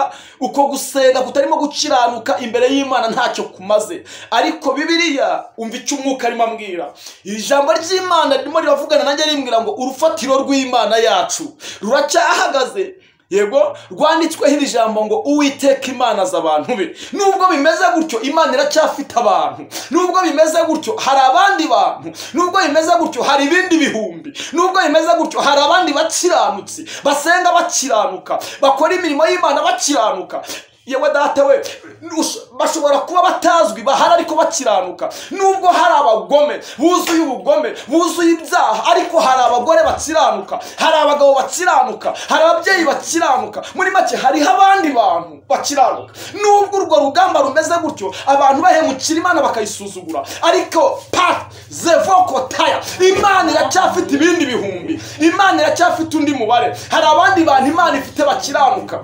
Gusenga, uko gusenga kutarimo gukiranuka imbere y'Imana ntacyo kumaze. Ariko Bibiliya, umva icyo Umwuka arimo ambwira. Ijambo ry'Imana ririmo riravugana nanjye rimbwira ngo urufatiro rw'Imana yacu ruracyahagaze. Yego, rwanditsweho iri jambo ngo Uwiteka Imana azi abantu be. Nubwo bimeze gutyo, Imana iracyafite abantu. Nubwo bimeze gutyo, hari abandi bantu. Nubwo bimeze gutyo, hari ibindi bihumbi. Nubwo bimeze gutyo, hari abandi bakiranutsi basenga bakiranuka, bakora imirimo y'Imana bakiranuka. Yewe data we, bashobora kuba batazwi, bahari ariko bakiranuka. Nubwo hari abagome buzuye ubugome, buzuye ibyaha, ariko hari abagore bakiranuka, hari abagabo bakiranuka, hari ababyeyi bakiranuka. Muri make hariho abandi bantu bakiranuka. Nubwo urwo rugamba rumeze gutyo, abantu bahemukira Imana bakayisuzugura, ariko pat zevoko taya, Imana iracyafite ibindi bihumbi, Imana iracyafite undi mubare. Hari abandi bantu Imana ifite bakiranuka.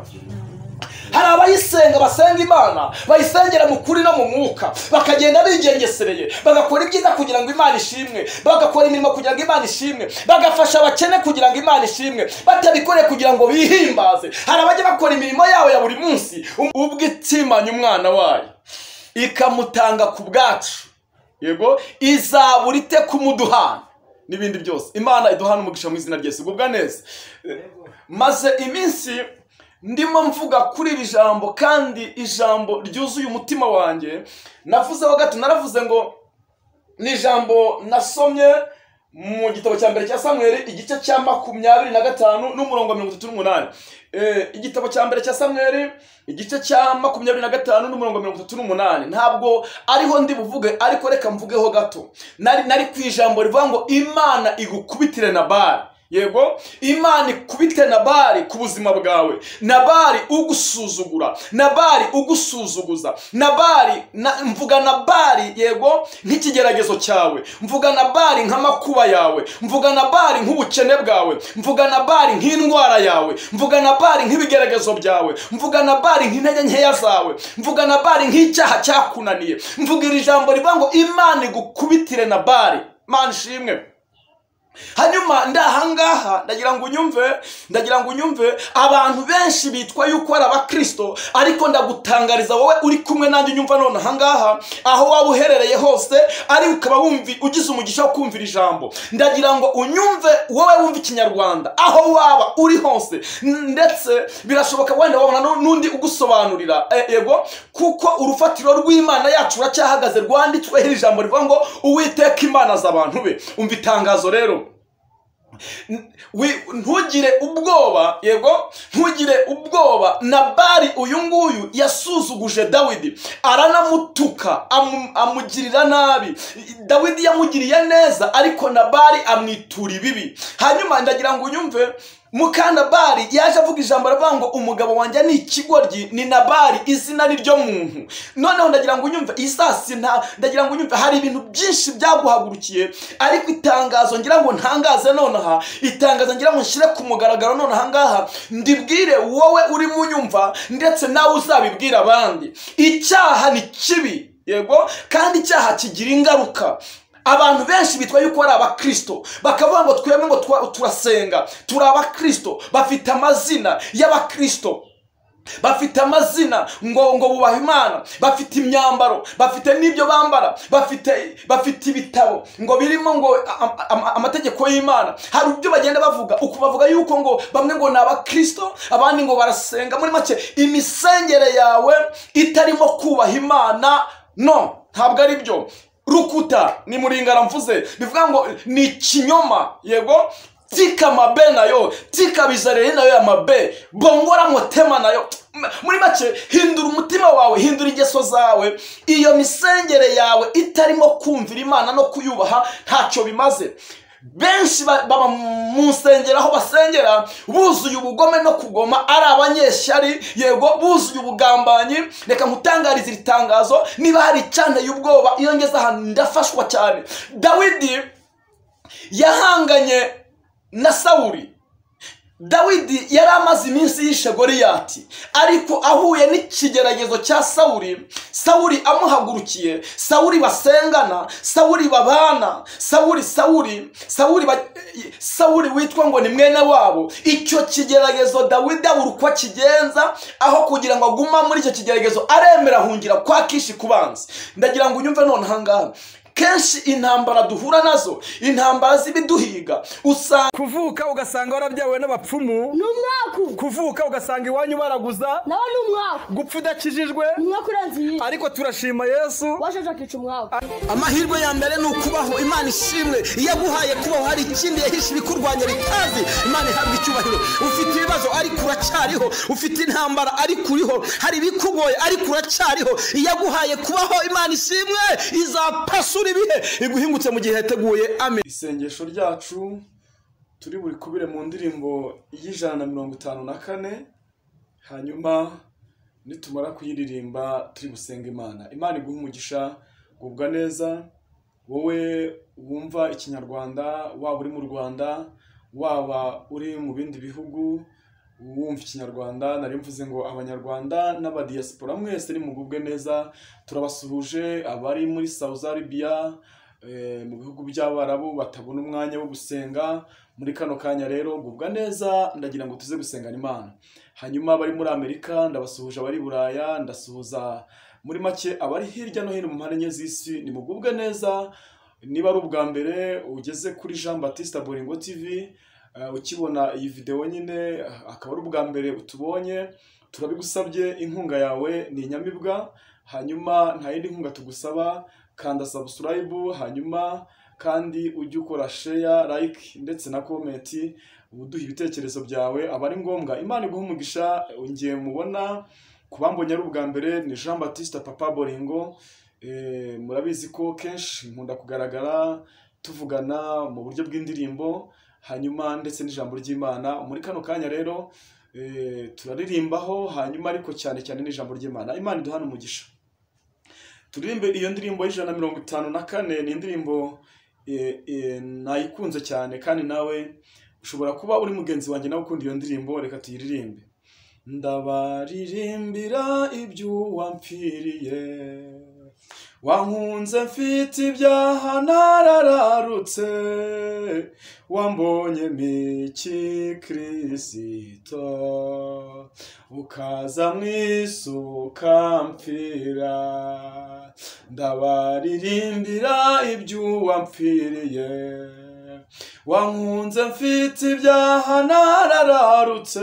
Hari abayisenga, basenga Imana, bayisengera mu kuri no mu mwuka, bakagenda bigengesereye, bagakora ibyiza kugira ngo Imana ishimwe, bagakora imirimo kugira ngo Imana ishimwe, bagafasha abakene kugira ngo Imana ishimwe, batabikoreye kugira ngo bihimbaze. Hari abajya bakora imirimo yabo ya buri munsi ubwo itimanya umwana wayo ikamutanga ku bwacu, yego, izabura ite kumuduhana n'ibindi byose. Imana iduhana umugisha mu izina rya Yesu. Gubwa neza. Maze iminsi ndimo mvuga kuri iri jambo, kandi ijambo ryuzuye umutima wanjye. Navuzeho gato, naravuze ngo ni ijambo nasomye mu gitabo cya mbere cya Samweli, igice cya 25 n'umurongo 38. Igitabo cya mbere cya Samweli, igice cya 25 n'umurongo 38. Ntabwo ariho ndi buvuge, ariko reka mvugeho gato. Nari ku ijambo rivuga ngo Imana igukubitire Nabali. Yego, Imana ikubite Nabali ku buzima bwawe. Nabali ugusuzugura, Nabali ugusuzuguza, Nabali mvuga Nabali, yego, nk'ikigeragezo cyawe, mvuga Nabali nk'amakuba yawe, mvuga Nabali nk'ubukene bwawe, mvuga Nabali nk'indwara yawe, mvuga Nabali nk'ibigeragezo byawe, mvuga Nabali nk'intege nkeya zawe, mvuga Nabali nk'icyaha cyakunaniye. Mvuga iri jambo rivuga ngo Imana igukubitire Nabali. Imana ishimwe. Hanyuma ndahangaha ndagira ngo unyumve, ndagira ngo unyumve. Abantu benshi bitwa yuko ari abakristo, ariko ndagutangariza wowe uri kumwe nanjye unyumva none ahangaha, aho waba uherereye hose, ari ukaba wumvi ugize umugisha wo kumvira ijambo, ndagira ngo unyumve wowe wumva Ikinyarwanda aho waba uri hose. Ndetse birashoboka wenda wabona n'undi ugusobanurira, yego, kuko urufatiro rw'Imana yacu ruracyahagaze, rwanditsweho iri jambo rivuga ngo Uwiteka Imana azi abantu be. Umva itangazo rero. Ntugire ubwoba, yego, ntugire ubwoba. Nabali uyu nguyu yasuzuguje Dawidi, aranamutuka, amugirira nabi. Dawidi yamugiriye neza, ariko Nabali amwitura ibibi. Hanyuma ndagira ngo unyumve, Mukanabali yaje avuga ijambo aravuga ngo umugabo wanjye ni ikigoryi, ni Nabali, izina ni ryo muntu. Noneho ndagira ngo unyumve, isasi ndagira ngo unyumve, hari ibintu byinshi byaguhagurukiye, ariko itangazo ngira ngo ntangaze nonaha, itangazo ngira ngo nshyire ku mugaragaro nonaha ngaha, ndibwire wowe uri mu nyumva, ndetse nawe uzabibwira abandi. Icyaha ni kibi, yego, kandi icyaha kigira ingaruka. Abantu benshi bitwa yuko ari abakristo, bakavuga ngo twebwe ngo turasenga, turi abakristo, bafite amazina y'abakristo, bafite amazina ngo bubaha Imana, bafite imyambaro, bafite n'ibyo bambara, bafite ibitabo ngo birimo ngo amategeko y'Imana. Hari ibyo bagenda bavuga, uko bavuga yuko ngo bamwe ngo ni abakristo, abandi ngo barasenga. Muri make imisengere yawe itarimo kubaha Imana, no, ntabwo ari byo. Rukuta ni muringara mvuze, bivuga ngo ni ikinyoma, yego. Tika mabe nayo, tika bizarere nayo ya mabe, bongora motema nayo. Muri make hindura umutima wawe, hindura ingeso zawe. Iyo misengere yawe itarimo kumvira Imana no kuyubaha ntacyo bimaze. Benshi baba mu nsengero aho basengera buzuye ubugome no kugoma, ari abanyeshyari, yego, buzuye ubugambanyi. Reka nkutangarize iri tangazo, niba hari icyanteye ubwoba iyo ngeze ahantu ndafashwa cyane. Dawidi yahanganye na Sawuli. Dawidi yari amaze iminsi yishe Goliyati, ariko ahuye n'ikigeragezo cya Sawuli. Sawuli amuhagurukiye, Sawuli basengana, Sawuli babana, Sawuli witwa ngo ni mwene wabo. Icyo kigeragezo Dawidi abura uko akigenza, aho kugira ngo aguma muri icyo kigeragezo aremera ahungira kwa Kishi kubanza. Ndagira ngo unyumve none ahangaha. Kenshi intambara duhura nazo, intambara z'ibiduhiga, usanga kuvuka ugasanga warabyawe n'abapfumu, n'umwaku, kuvuka ugasanga iwanyu baraguza, nawe n'umwaku, gupfa udakijijwe, umwaku urenze. Ariko turashima Yesu washaje akica umwaku. Amahirwe ya mbere ni ukubaho. Imana ishimwe, iyo aguhaye kubaho hari ikindi yahishe ibikurwanya bitazi. Imana ihabwa icyubahiro. Ufite ibibazo ariko uracyariho, ufite intambara ariko uriho, hari ibikugoye ariko uracyariho. Iyo aguhaye kubaho, Imana ishimwe, izapasura ibihe iguhingutse mu gihe yateguye. Amen. Isengesho ryacu turi buri kubire mu ndirimbo y'154, hanyuma nitumara kuyiririmba turi gusenga Imana. Imana iguhe umugisha, gubwa neza wowe wumva Ikinyarwanda, waba uri mu Rwanda, waba uri mu bindi bihugu wumva Ikinyarwanda. Nari mvuze ngo Abanyarwanda n'abadiaspora mwese nimugubwe neza, turabasuhuje. Abari muri Saudi Arabia, mu bihugu by'Abarabu batabona umwanya wo gusenga muri kano kanya, rero gubwa neza, ndagira ngo tuze gusengana Imana. Hanyuma abari muri Amerika ndabasuhuje, abari Buraya ndasuhuza, muri make abari hirya no hino mu mpande enye z'isi nimugubwe neza. Niba ari ubwa mbere ugeze kuri Jean Baptiste Bolingo TV, ukibona iyi video nyine akaba ari ubwa mbere utubonye, turabigusabye, inkunga yawe ni inyamibwa. Hanyuma nta yindi nkunga tugusaba, kanda subscribe, hanyuma kandi ujye ukora share, like ndetse na comment, uduha ibitekerezo byawe, aba ari ngombwa. Imana iguhe umugisha. Ngiye mubona kubambonye ari ubwa mbere ni Jean Baptiste Papa Bolingo. Murabizi ko kenshi nkunda kugaragara tuvugana mu buryo bw'indirimbo, hanyuma ndetse n'ijambo ry'Imana. Muri kano kanya rero turaririmbaho, hanyuma ariko cyane cyane n'ijambo ry'Imana. Imana iduhana umugisha. Turirimbe iyo ndirimbo y'154. Ni indirimbo nayikunze cyane, kandi nawe ushobora kuba uri mugenzi wanjye nawe ukunda iyo ndirimbo. Reka tuyiririmbe. Ndabaririmbira ibyo wampfiriye, wankunze mfite ibyaha narararutse, wambonye miki Kristo, ukaza mu isi ukampfira. Ndabaririmbira ibyo wampfiriye, wankunze mfite ibyaha narararutse,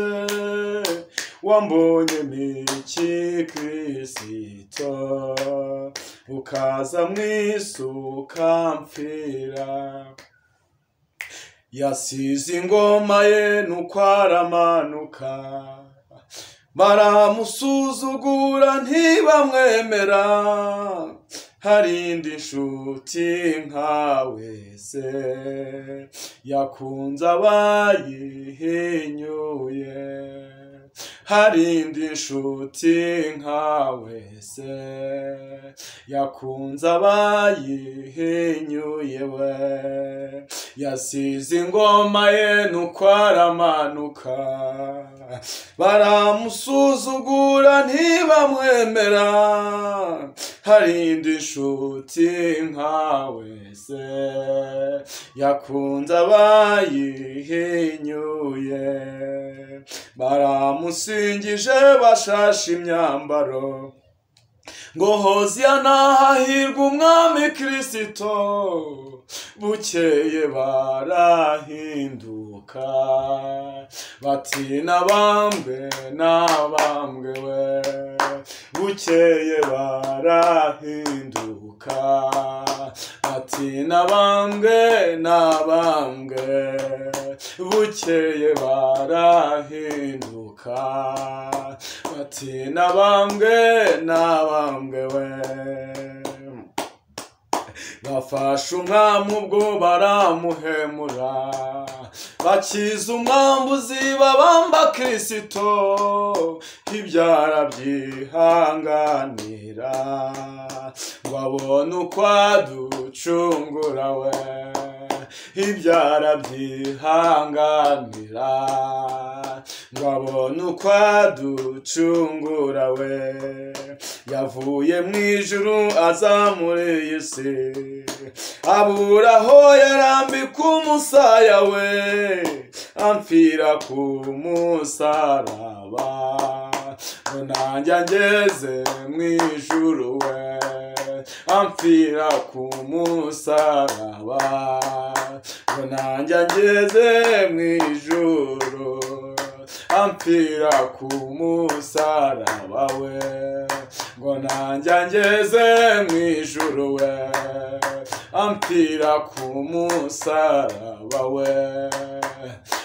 wambonye miki Kristo, ukaza mu isi ukampfira. Yasize ingoma ye nuko aramanuka, baramusuzugura ntibamwemera, hari indi nshuti nkawe se yakunze abayihinyuye, hari indi nshuti nkawe se yakunze abayihinyuye we. Yasize ingoma ye nuko aramanuka, baramusuzugura ntibamwemera, hari indi nshuti nkawe se yakunze abayihinyuye. Baramusingije bashashe imyambaro, ngo Hoziyana hahirwa umwami Kristo, bukeye barahinduka bati nabambwe nabambwe we, bukeye barahinduka bati nabambwe nabambwe, bukeye barahinduka bati nabambwe nabambwe we. Bafashe umwami ubwo baramuhemura, bakiza umwambuzi babamba Kristo, ibyara byihanganira ngo abone uko aducungura we, Ibyara byihanganira ngo abone uko aducungura we. Yavuye mu ijuru aza muri iyi si, abura aho yarambika umusaya we, amfira ku musaraba ngo nanjye angeze mu ijuru we, amfira ku musaraba ngo nanjye angeze mu ijuru, amfira ku musaraba we, ngo nanjye angeze mu ijuru we, amfira ku musaraba we,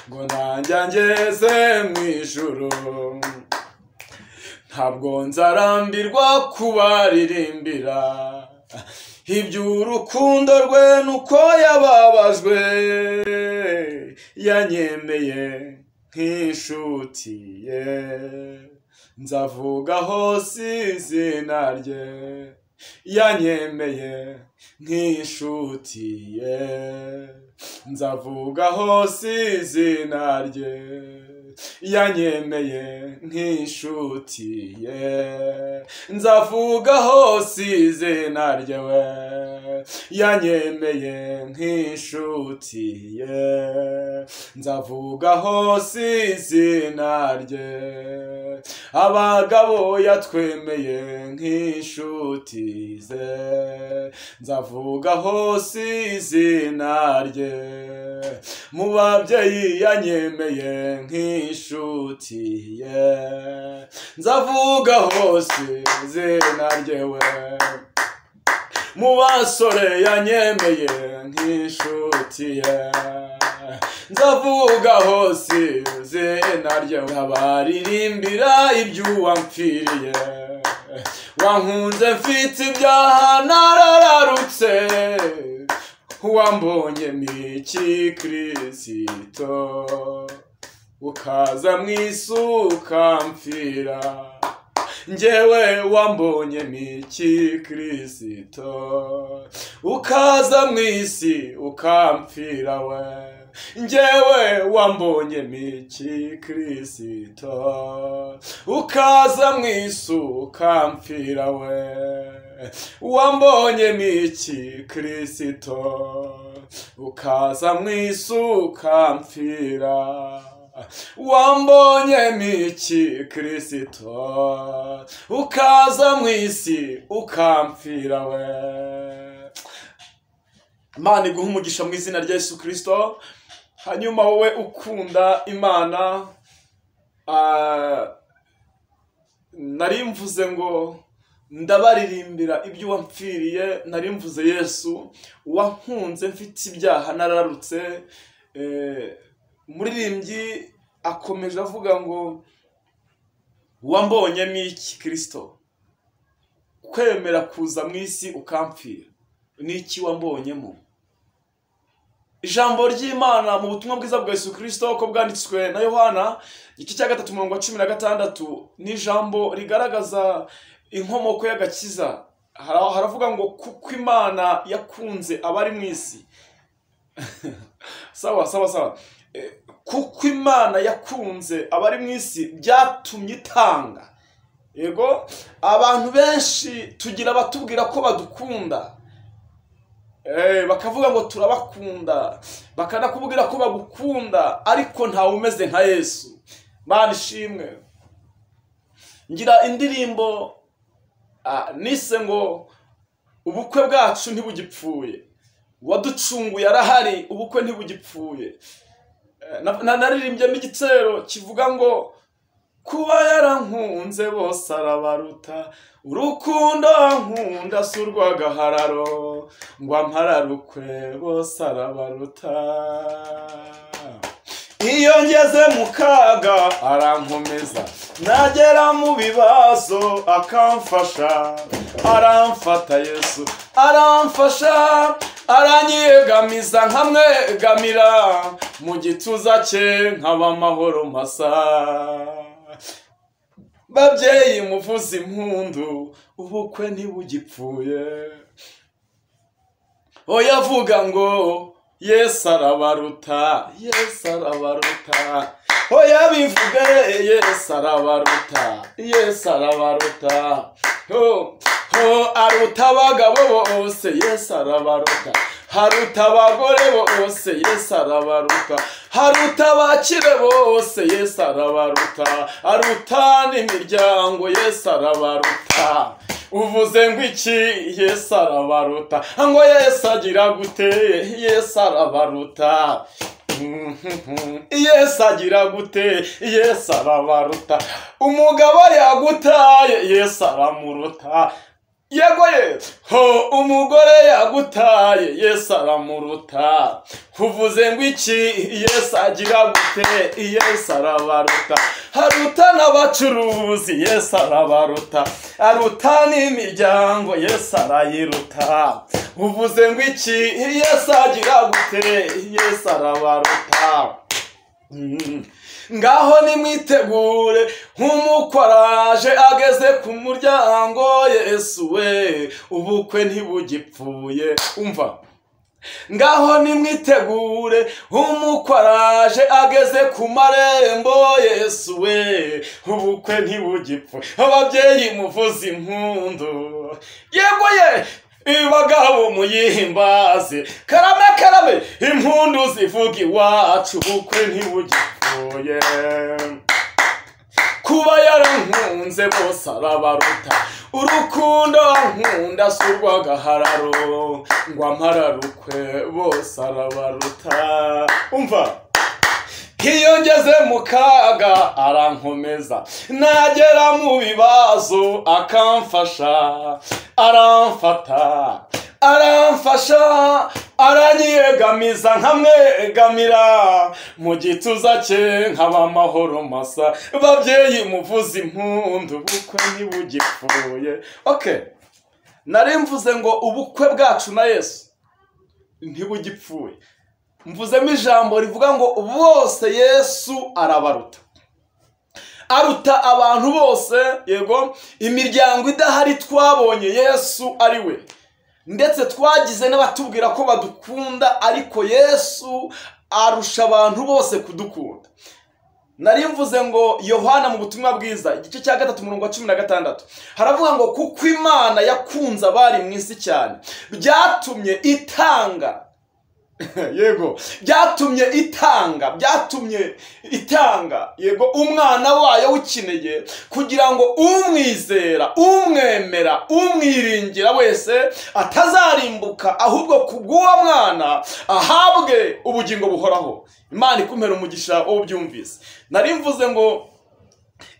ngo nanjye angeze mu ijuru. Ntabwo nzarambirwa kubaririmbira iby'urukundo rwe nuko yababajwe, yanyemeye nk'inshuti ye, nzavuga hose izina rye, yanyemeye nk'inshuti ye, nzavuga hose izina rye, yanyemeye nk'inshuti ye, nzavuga hose izina rye we, yanyemeye nk'inshuti ye, nzavuga hose izina rye. Abagabo yatwemeye nk'inshuti ze, nzavuga hose izina rye. Mu babyeyi yanyemeye nk'inshuti ye, nzavuga hose izina rye we. Mu basore yanyemeye nk'inshuti ye, nzavuga hose izina rye. Abaririmbira iby'uwampfiriye, wankunze mfite ibyaha narararutse, wambonye miki Kristo, ukaza mu isi ukampfira, njyewe wambonye miki Kristo, ukaza mu isi ukampfira we, njyewe wambonye miki Kristo, ukaza mu isi ukampfira we, wambonye miki Kristo, ukaza mu isi ukampfira, wambonye miki Kristo, ukaza mu isi ukampfira we. Imana iguhe umugisha mu izina rya Yesu Kristo. Hanyuma wowe ukunda Imana, nari mvuze ngo ndabaririmbira ibyo wampfiriye, nari mvuze Yesu wankunze mfite ibyaha nararutse. Umuririmbyi akomeje avuga ngo wambonyemo iki Kristo, kwemera kuza mu isi ukampfira, n'iki wambonyemo? Ijambo ry'Imana mu butumwa bwiza bwa Yesu Kristo ko bwanditswe na Yohana igice cya 3 umurongo wa 16, ni ijambo rigaragaza inkomoko y'agakiza. Haravuga ngo kuko Imana yakunze abari mu isi. Sawa sawa sawa. Kuko Imana yakunze abari mu isi byatumye itanga. Yego, abantu benshi tugira batubwira ko badukunda, bakavuga ngo turabakunda, bakanakubwira ko bagukunda, ariko ntawe umeze nka Yesu. Mana ishimwe. Ngira indirimbo nise ngo ubukwe bwacu ntibugipfuye, waducunguye arahari, ubukwe ntibugipfuye. Naririmbyemo igitero kivuga ngo kuba yarankunze bose arabaruta, urukundo ankunda si urw'agahararo, ngo ampararukwe bose arabaruta. Iyo ngeze mu kaga arankomeza, nagera mu bibazo akamfasha, aramfata Yesu aramfasha, aranyegamiza nkamwegamira, mu gituza cye nkaba amahoro masa. Babyeyi muvuze impundu, ubukwe ntibugipfuye. Oya avuga ngo Yesu arabaruta, Yesu arabaruta. Oya bivuge, Yesu arabaruta, Yesu arabaruta. Ho ho, aruta abagabo bose, Yesu arabaruta. Haruta abagore bose, Yesu arabaruta. Haruta abakire bose, Yesu arabaruta. Aruta n'imiryango, Yesu arabaruta. Uvuze ngo iki? Yesu arabaruta. Ngo Yesu agira gute? Yesu arabaruta. Yesu agira gute? Yesu arabaruta. Umugabo yagutaye, Yesu aramuruta. Yego ye, ho umugore yagutaye, Yesu aramuruta. Uvuze ngo iki? Yesu agira gute? Yesu arabaruta. Haruta n'abacuruzi, Yesu arabaruta. Aruta n'imiryango, Yesu arayiruta. Uvuze ngo iki? Yesu agira gute? Yesu arabaruta. Ngaho nimwitegure, nk'umukwaraje ageze ku muryango, Yesu we, ubukwe ntibugipfuye. Umva, ngaho nimwitegure, umukwaraje ageze ku marembo, Yesu we, ubukwe ntibugipfuye. Ababyeyi muvuze impundu, yego ye, ibagabo muyihimbaze, karame karame, impundu zivuga iwacu, ubukwe ntibugipfuye. Kuba yarankunze bose arabaruta, urukundo ankunda si urw'agahararo, ngo ampararukwe bose arabaruta. Umva, iyo ngeze mu kaga arankomeza, nagera mu bibazo akamfasha, aramfata, aramfasha, aranyegamiza nkamwegamira, mu gituza cye nkaba amahoro masa. Babyeyi muvuze impundu, ubukwe ntibugipfuye. Okay, nari mvuze ngo ubukwe bwacu na Yesu ntibugipfuye. Mvuzemo ijambo rivuga ngo bose Yesu arabaruta. Aruta abantu bose, yego, imiryango idahari twabonye Yesu ari we. Ndetse twagize n'abatubwira ko badukunda, ariko Yesu arusha abantu bose kudukunda. Nari mvuze ngo Yohana mu butumwa bwiza igice cya 3 umurongo wa 16 haravuga ngo kuko Imana yakunze abari mu isi cyane, byatumye itanga, yego, byatumye itanga, byatumye itanga, yego, umwana wayo w'ikinege, kugira ngo umwizera, umwemera, umwiringira wese atazarimbuka, ahubwo kubw'uwo mwana ahabwe ubugingo buhoraho. Imana ikumpera umugisha wo byumvise. Nari mvuze ngo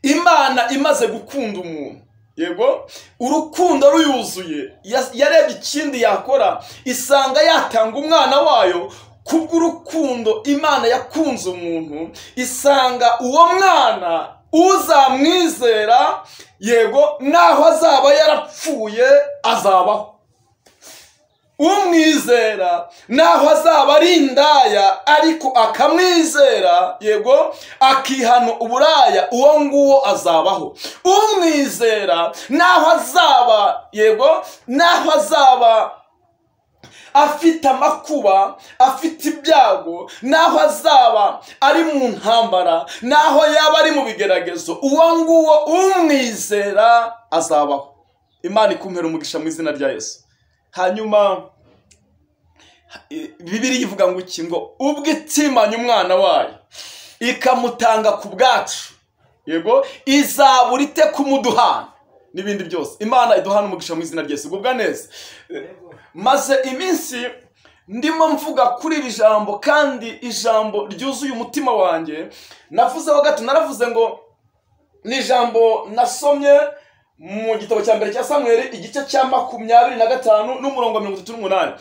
Imana imaze gukunda umuntu, yego, urukundo ruyuzuye, yarebye ikindi yakora, isanga yatanga umwana wayo kubw'urukundo Imana yakunze umuntu, isanga uwo mwana uzamwizera, yego, naho azaba yarapfuye azabaho. Umwizera naho azaba ari indaya, ariko akamwizera, yego, akihana uburaya, uwo nguwo azabaho. Umwizera naho azaba, yego, naho azaba afite amakuba, afite ibyago, naho azaba ari mu ntambara, naho yaba ari mu bigeragezo, uwo nguwo umwizera azabaho. Imana ikumpera umugisha mu izina rya Yesu. Hanyuma Bibiliya ivuga ngo iki? Ngo ubwo itimanye umwana wayo ikamutanga ku bwacu, yego, izabura ite kumuduhana n'ibindi byose. Imana iduhana umugisha mu izina rya Yesu. Gubwa neza. Maze iminsi ndimo mvuga kuri iri jambo, kandi ijambo ryuzuye umutima wanjye. Navuzeho gato, naravuze ngo ni ijambo nasomye mu gitabo cya mbere cya Samweli igice cya 25 n'umurongo 38.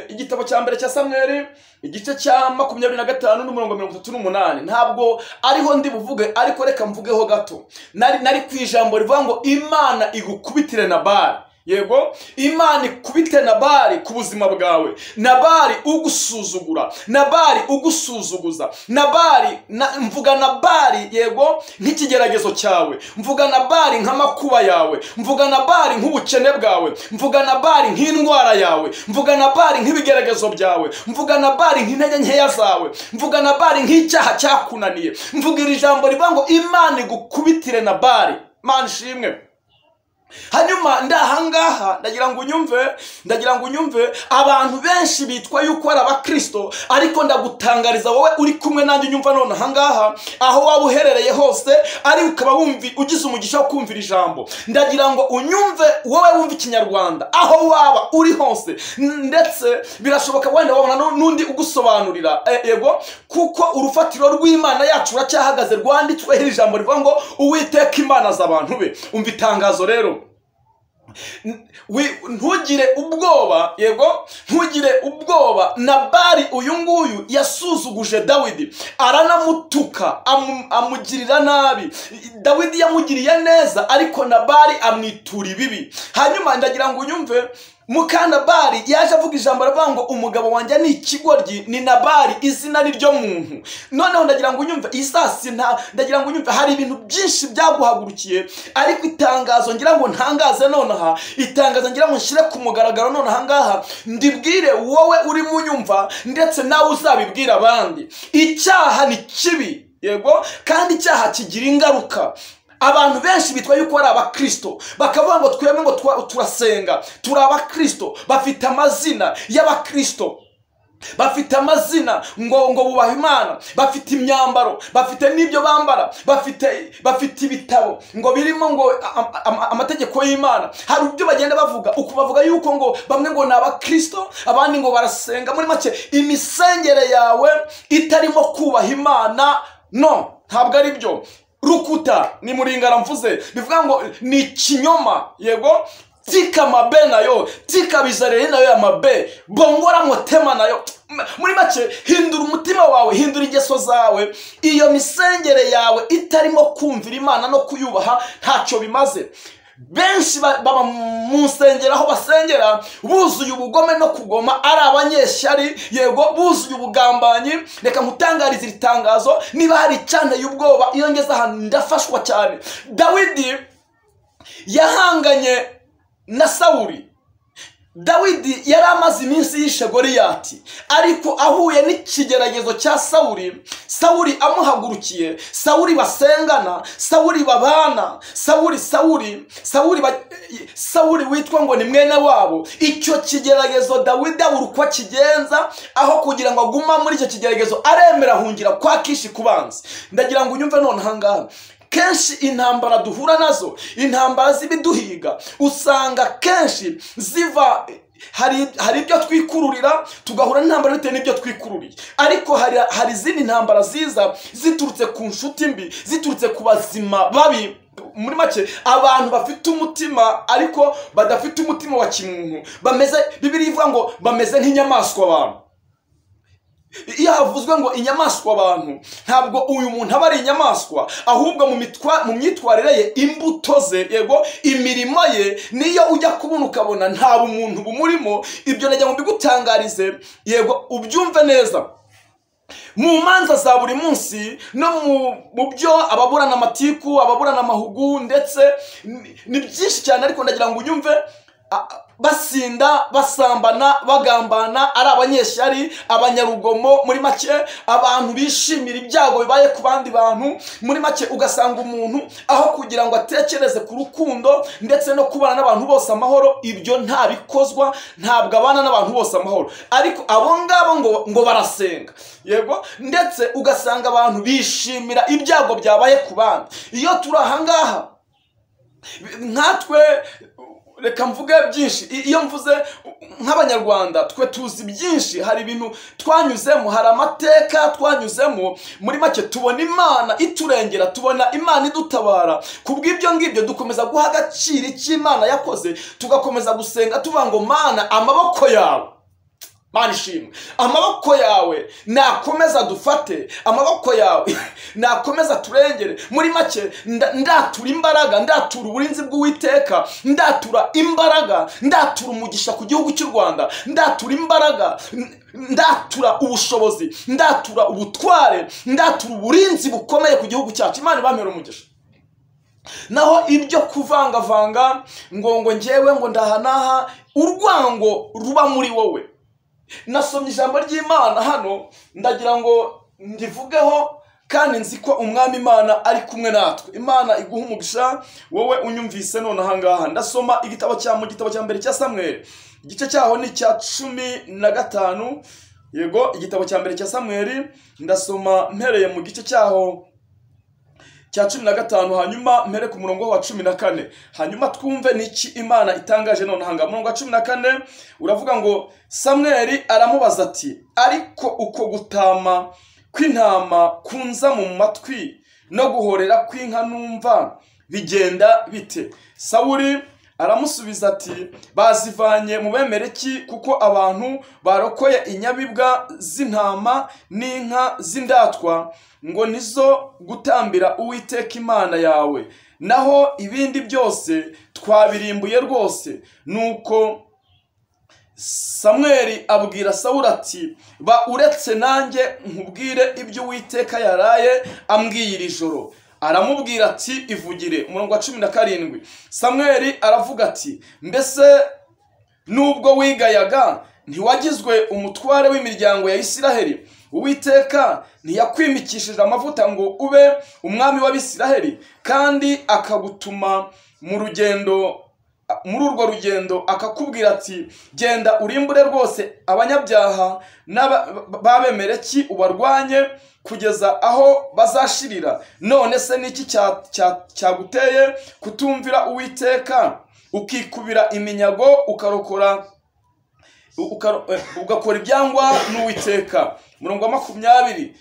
Igitabo cya mbere cya Samweli igice cya 25 n'umurongo 38. Ntabwo ariho ndi buvuge, ariko reka mvugeho gato. Nari ku ijambo rivuga ngo Imana igukubitire Nabali. Yego, Imana ikubite Nabali ku buzima bwawe. Nabali ugusuzugura, Nabali ugusuzuguza, Nabali mvuga Nabali, yego, nk'ikigeragezo cyawe, mvuga Nabali nk'amakuba yawe, mvuga Nabali nk'ubukene bwawe, mvuga Nabali nk'indwara yawe, mvuga Nabali nk'ibigeragezo byawe, mvuga Nabali nk'intege nkeya zawe, mvuga Nabali nk'icyaha cyakunaniye. Mvuga iri jambo rivuga ngo Imana igukubitire Nabali. Imana ishimwe. Hanyuma ndahangaha ndagira ngo unyumve, abantu benshi bitwa yuko ari abakristo, ariko ndagutangariza wowe uri kumwe nanjye unyumva none ahangaha, aho waba uherereye hose, ari ukaba wumvi ugize umugisha wo kumvira ijambo, ndagira ngo unyumve wowe wumva ikinyarwanda aho waba uri hose, ndetse birashoboka wenda wabona n'undi ugusobanurira, yego, kuko urufatiro rw'Imana yacu ruracyahagaze, rwanditsweho iri jambo rivuga ngo Uwiteka Imana z'abantu be. Umva itangazo rero, ntugire ubwoba, yego, ntugire ubwoba. Nabali uyu nguyu yasuzuguje Dawidi, aranamutuka, amugirira nabi. Dawidi yamugiriye neza, ariko Nabali amwitura ibibi. Hanyuma ndagira ngo unyumve, muka Nabali yaje avuga ijambo aravuga ngo umugabo wanjye ni ikigoryi, ni Nabali, izina ni ryo muntu. Noneho ndagira ngo unyumve, isasi ndagira ngo unyumve, hari ibintu byinshi byaguhagurukiye, ariko itangazo ngira ngo ntangaze nonaha, itangazo ngira ngo nshyire ku mugaragaro nonaha ngaha, ndibwire wowe uri munyumva, ndetse nawe uzabibwira abandi. Icyaha ni kibi, yego, kandi icyaha kigira ingaruka. Abantu benshi bitwa yuko ari abakristo, bakavuga ngo twemwe ngo turasenga, turi abakristo, bafite amazina y'abakristo, bafite amazina ngo bubaha Imana, bafite imyambaro, bafite n'ibyo bambara, bafite ibitabo ngo birimo ngo amategeko y'Imana. Hari ibyo bagenda bavuga, uko bavuga yuko ngo bamwe ngo ni abakristo, abandi ngo barasenga. Muri make, imisengere yawe itarimo kubaha Imana, no, ntabwo ari byo. Rukuta ni muringara mvuze, bivuga ngo ni ikinyoma, yego. Tika mabe nayo, tika bizarere nayo ya mabe, bongora motema nayo. Muri make, hindura umutima wawe, hindura ingeso zawe. Iyo misengere yawe itarimo kumvira Imana no kuyubaha ntacyo bimaze. Benshi baba mu nsengero, aho basengera buzuye ubugome no kugoma, ari abanyeshyari, yego, buzuye ubugambanyi. Reka nkutangarize iri tangazo, niba hari icyanteye ubwoba, iyo ngeze ahantu ndafashwa cyane. Dawidi yahanganye na Sawuli. Dawidi yari amaze iminsi yishe Goliyati, ariko ahuye n'ikigeragezo cya Sawuli, Sawuli amuhagurukiye, Sawuli basengana, Sawuli babana, Sawuli witwa ngo ni mwene wabo. Icyo kigeragezo Dawidi abura uko akigenza, aho kugira ngo aguma muri icyo kigeragezo aremera ahungira kwa Kishi kubanza. Ndagira ngo unyumve none ahangaha, kenshi intambara duhura nazo, intambara z'ibiduhiga, usanga kenshi ziva hari ibyo twikururira, tugahura n'intambara bitewe n'ibyo twikururiye. Ariko hari izindi ntambara ziza ziturutse ku nshuti mbi, ziturutse ku bazima babi. Muri make, abantu bafite umutima ariko badafite umutima wa kimuntu, bameze, Bibiliya ivuga ngo bameze nk'inyamaswa abantu. Iyo havuzwe ngo inyamaswa abantu, ntabwo uyu muntu aba ari inyamaswa, ahubwo mu myitwarire ye, imbuto ze, yego, imirimo ye, niyo ujya kubona ukabona nta bumuntu bumurimo. Ibyo najya ngo mbigutangarize, yego, ubyumve neza. Mu manza za buri munsi no mu byo ababurana amatiku, ababurana amahugu, ndetse ni byinshi cyane, ariko ndagira ngo unyumve, basinda, basambana, bagambana, ari abanyeshyari, abanyarugomo, muri make abantu bishimira ibyago bibaye ku bandi bantu. Muri make ugasanga umuntu aho kugira ngo atekereze ku rukundo ndetse no kubana n'abantu bose amahoro, ibyo ntabikozwa, ntabwo abana n'abantu bose amahoro, ariko abo ngabo ngo barasenga, yego, ndetse ugasanga abantu bishimira ibyago byabaye ku bandi. Iyo turi ahangaha nkatwe, reka mvuge byinshi. Iyo mvuze nk'abanyarwanda twe tuzi byinshi, hari ibintu twanyuzemo, hari amateka twanyuzemo. Muri make tubona Imana iturengera, tubona Imana idutabara. Kubw'ibyo ngibyo dukomeza guha agaciro icyo Imana yakoze, tugakomeza gusenga tuvuga ngo Mana, amaboko yawe Mana ishimwe, amaboko yawe nakomeza dufate, amaboko yawe nakomeza turengere. Muri make ndatura imbaraga, ndatura uburinzi bw'Uwiteka, ndatura imbaraga, ndatura umugisha ku gihugu cy'u Rwanda, ndatura imbaraga, ndatura ubushobozi, ndatura ubutware, ndatura uburinzi bukomeye ku gihugu cyacu. Imana ibamere umugisha. Naho ibyo kuvangavanga ngo njyewe ngo ndaha naha, urwango ruba muri wowe. Nasomye ijambo ry'Imana hano, ndagira ngo ndivugeho kandi nzi ko Umwami Imana ari kumwe natwe. Imana iguha umugisha wowe unyumvise none aha ngaha. Ndasoma igitabo cya mu gitabo cya mbere cya Samweli, igice cyaho ni icya 15. Yego, igitabo cya mbere cya Samweli ndasoma mpereye mu gice cyaho cya 15, hanyuma mpere ku murongo wa 14, hanyuma twumve niki Imana itangaje none hanga. Murongo wa 14 uravuga ngo Samweli aramubaza ati, ariko uko gutama kw'intama kunza mu matwi no guhorera kw'inka numva bigenda bite? Sawuli aramusubiza ati, bazivanye mu Bemereki, kuko abantu barokoye inyabibwa z'intama n'inka z'indatwa ngo nizo gutambira Uwiteka Imana yawe, naho ibindi byose twabirimbuye rwose. Nuko Samweli abwira Sawuli ati, ba uretse nanjye nkubwire ibyo Uwiteka yaraye ambwiye iri joro. Aramubwira ati, ivugire. Umurongo wa 17, Samweli aravuga ati, mbese nubwo wigayaga ntiwagizwe umutware w'imiryango ya Isiraheli? Uwiteka ntiyakwimikishije amavuta ngo ube umwami w'Abisiraheli, kandi akagutuma mu rugendo, muri urwo rugendo akakubwira ati, genda urimbure rwose abanyabyaha n'Abemereki ubarwanye kugeza aho bazashirira. None se niki cyaguteye kutumvira Uwiteka, ukikubira iminyago, ukarokora ugakora ibyangwa n'Uwiteka? Murongo wa 20,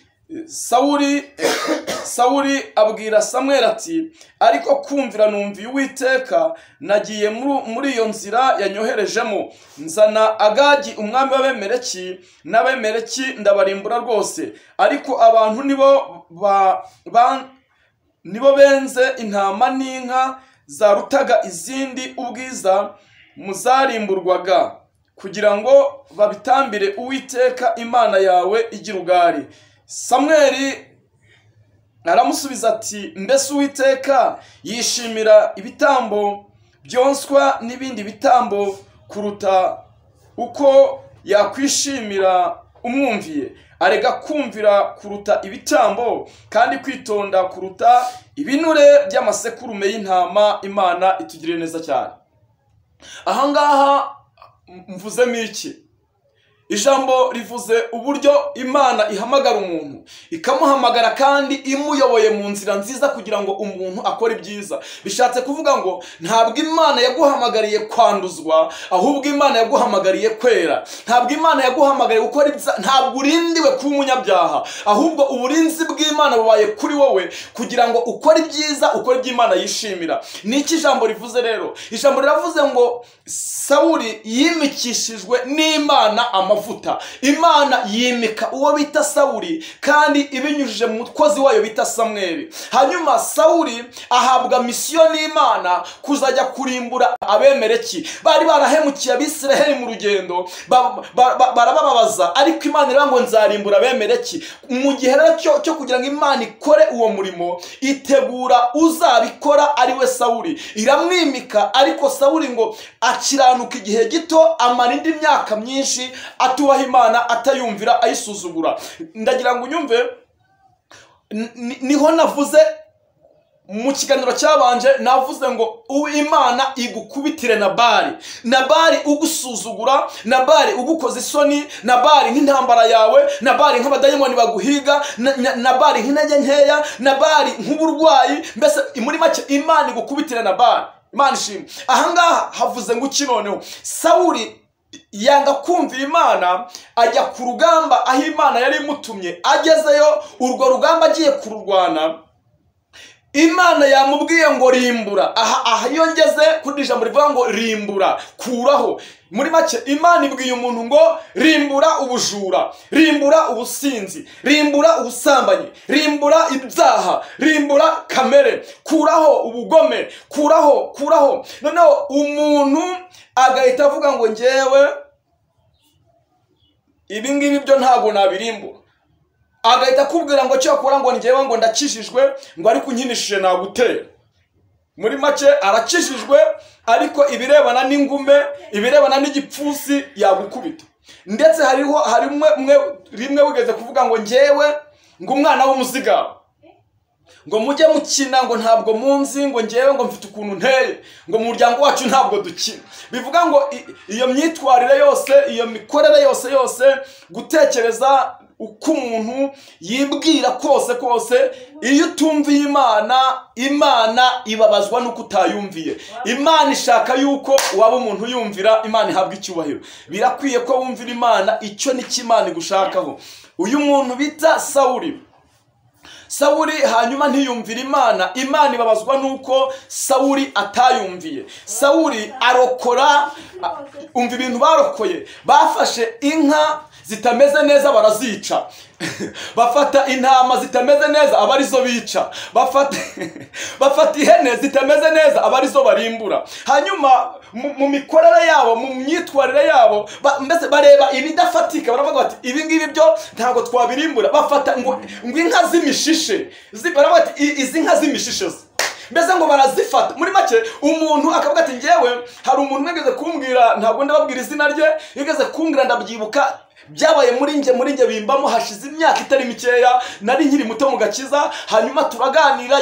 Sawuli abwira Samweli ati, ariko kumvira numviye Uwiteka, nagiye muri iyo nzira yanyoherejemo, nzana Agagi umwami w'Abemereki n'Abemereki ndabarimbura rwose. Ariko abantu nibo benze intama n'inka zarutaga izindi ubwiza muzarimburwaga, kugira ngo babitambire Uwiteka Imana yawe igirugari. Samweli aramusubiza ati, mbese Uwiteka yishimira ibitambo byonswa n'ibindi bitambo kuruta uko yakwishimira umwumviye? Arega kumvira kuruta ibitambo, kandi kwitonda kuruta ibinure by'amasekurume y'intama. Imana itugirire neza cyane. Aha ngaha mvuzemo iki? Ijambo rivuze uburyo Imana ihamagara umuntu, ikamuhamagara kandi imuyoboye mu nzira nziza kugira ngo umuntu akore ibyiza. Bishatse kuvuga ngo ntabwo Imana yaguhamagariye kwanduzwa, ahubwo Imana yaguhamagariye kwera. Ntabwo Imana yaguhamagariye gukora ibyiza, ntabwo urindiwe kuba umunyabyaha, ahubwo uburinzi bw'Imana bubaye kuri wowe kugira ngo ukore ibyiza, ukore ibyo Imana yishimira. Niki ijambo rivuze rero? Ijambo riravuze ngo Sawuli yimikishijwe n'Imana amavuta. Imana yimika uwo bita Sawuli kandi ibinyujije mu mukozi wayo bita Samweli. Hanyuma Sawuli ahabwa misiyo n'Imana kuzajya kurimbura Abemereki bari barahemukiye Abisiraheli mu rugendo, barabababaza, ariko Imana iravuga ngo nzarimbura Abemereki. Mu gihe rero cyo kugira ngo Imana ikore uwo murimo, itegura uzabikora ari we Sawuli, iramwimika. Ariko Sawuli ngo akiranuka igihe gito, amara indi myaka myinshi atubaha Imana, atayumvira, ayisuzugura. Ndagira ngo unyumve, niho navuze mu kiganiro cyabanje, navuze ngo Imana igukubitire Nabali. Nabali ugusuzugura, Nabali ugukoza isoni, Nabali nk'intambara yawe, Nabali nk'abadayimoni baguhiga, Nabali nk'intege nkeya, Nabali nk'uburwayi. Mbese muri make Imana igukubitire Nabali. Imana ishimwe. Aha ngaha havuze ngo iki noneho? Sawuli yanga kumvira Imana, ajya ku rugamba aho Imana yari imutumye. Agezeyo urwo rugamba agiye kururwana, Imana yamubwiye ngo rimbura. Aha iyo ngeze kuri ijambo rivuga ngo rimbura, kuraho, muri make Imana ibwiye umuntu ngo rimbura ubujura, rimbura ubusinzi, rimbura ubusambanyi, rimbura ibyaha, rimbura kamere, kuraho ubugome, kuraho. Noneho umuntu agahita avuga ngo njyewe ibi ngibi byo ntabwo nabirimbura. Agahita akubwira ngo cyakora ngo njyewe ngo ndakijijwe, ngo ariko unkinishije nagutera. Muri make arakijijwe, ariko ibirebana n'ingume, ibirebana n'igipfusi yagukubita. Ndetse hariho rimwe wigeze kuvuga ngo njyewe ngo umwana w'umuziga, ngo mujye mukina, ngo ntabwo munzi, ngo njyewe ngo mfite ukuntu nteye, ngo mu muryango wacu ntabwo dukina. Bivuga ngo iyo myitwarire yose, iyo mikorere yose, gutekereza uko umuntu yibwira kose, iyo utumviye Imana, Imana ibabazwa nuko utayumviye. Imana ishaka yuko waba umuntu yumvira, Imana ihabwa icyubahiro. Birakwiye ko wumvira Imana, icyo ni cyo Imana igushakaho. Uyu muntu bita Sawuli, hanyuma ntiyumvira Imana, Imana ibabazwa nuko Sawuli atayumviye. Sawuli arokora, umva ibintu barokoye, bafashe inka zitameze neza barazica, bafata intama zitameze neza aba arizo bica, bafata ihene zitameze neza aba arizo barimbura. Hanyuma mu mikorere yabo, mu myitwarire yabo, mbese bareba ibidafatika, baravuga bati ibi ngibi byo ntabwo twabirimbura. Bafata ngo inka z'imishishe, baravuga bati izi nka z'imishishe mbese ngo barazifata. Muri make umuntu akavuga ati njyewe hari umuntu wigeze kumbwira, ntabwo ndababwira izina rye, yigeze kumbwira ndabyibuka, byabaye muri nge bimbamo hashize imyaka itari mikeya, nari nkiri muto mu gakiza. Hanyuma turaganira,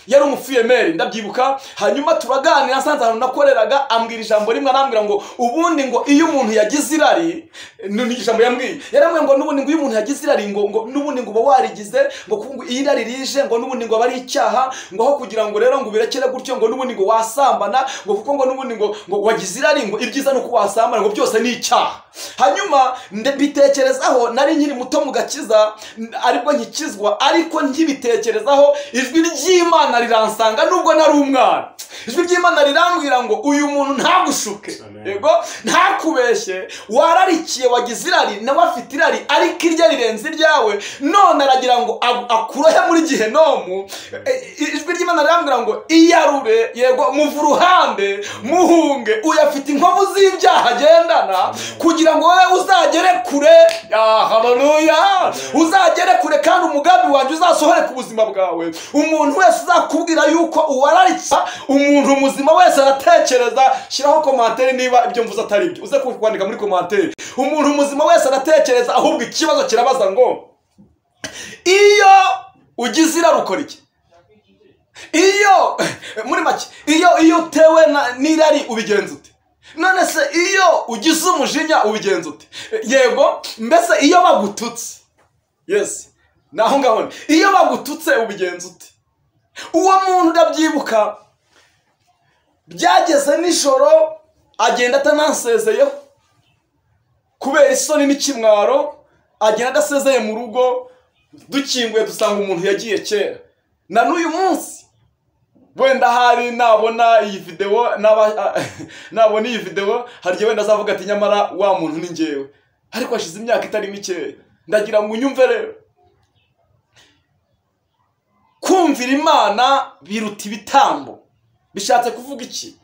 yari umufiyemeri ndabyibuka. Hanyuma turaganira, nsanze ahantu nakoreraga, ambwira ijambo rimwe, arambwira ngo ubundi ngo iyo umuntu yagize irari, ni ijambo yambwiye, yarambwiye ngo n'ubundi ngo iyo umuntu yagize irari ngo n'ubundi ngo uba warigize, ngo iyo irari rije ngo n'ubundi ngo aba ari icyaha, ngo aho kugira ngo rero ngo ubirekere gutyo, ngo n'ubundi ngo wasambana, ngo kuko ngo n'ubundi ngo wagize irari, ngo ibyiza ni uko wasambana, ngo byose ni icyaha. Hanyuma mbitekerezaho, nari nkiri muto mu gakiza, aribwo nkikizwa, ariko nkibitekerezaho ijwi ry'Imana riransanga nubwo nari umwana. Ijwi ry'Imana rirambwira ngo uyu muntu ntagushuke, yego ntakubeshye, wararikiye wagize irari, nawe afite irari, ariko irya rirenze iryawe, none aragira ngo akurohe muri gihenomu. Ijwi ry'Imana rirambwira ngo iyarure, yego muva uruhande, muhunge, uyu afite inkovu z'ibyaha agendana, kugira ngo wowe uzagere kure. Haleluya, uzagere kure kandi umugambi wanjye uzasohore ku buzima bwawe. Umuntu wese uzakubwira yuko uwararikiye, umuntu muzima wese aratekereza, shyiraho komantere niba ibyo mvuze atari byo, uze kwandika muri komantere. Umuntu muzima wese aratekereza, ahubwo ikibazo kirabaza ngo iyo ugize irari ukora iki? Iyo muri make, iyo utewe n'irari ubigenza ute? None se iyo ugize umujinya ubigenza ute? Yego, mbese iyo bagututse, yes, naho ngaho, iyo bagututse ubigenza ute? Uwo muntu ndabyibuka byageze nijoro agenda atanansezeyeho kubera isoni n'ikimwaro, agenda adasezeye mu rugo, dukinguye dusanga umuntu yagiye kera. Na n'uyu munsi wenda hari nabona iyi video, nabona iyi video, hari igihe wenda azavuga ati nyamara wa muntu ni njyewe, ariko hashize imyaka itari mikeya. Ndagira ngo unyumve rero, kumvira Imana biruta ibitambo. Bishatse kuvuga iki?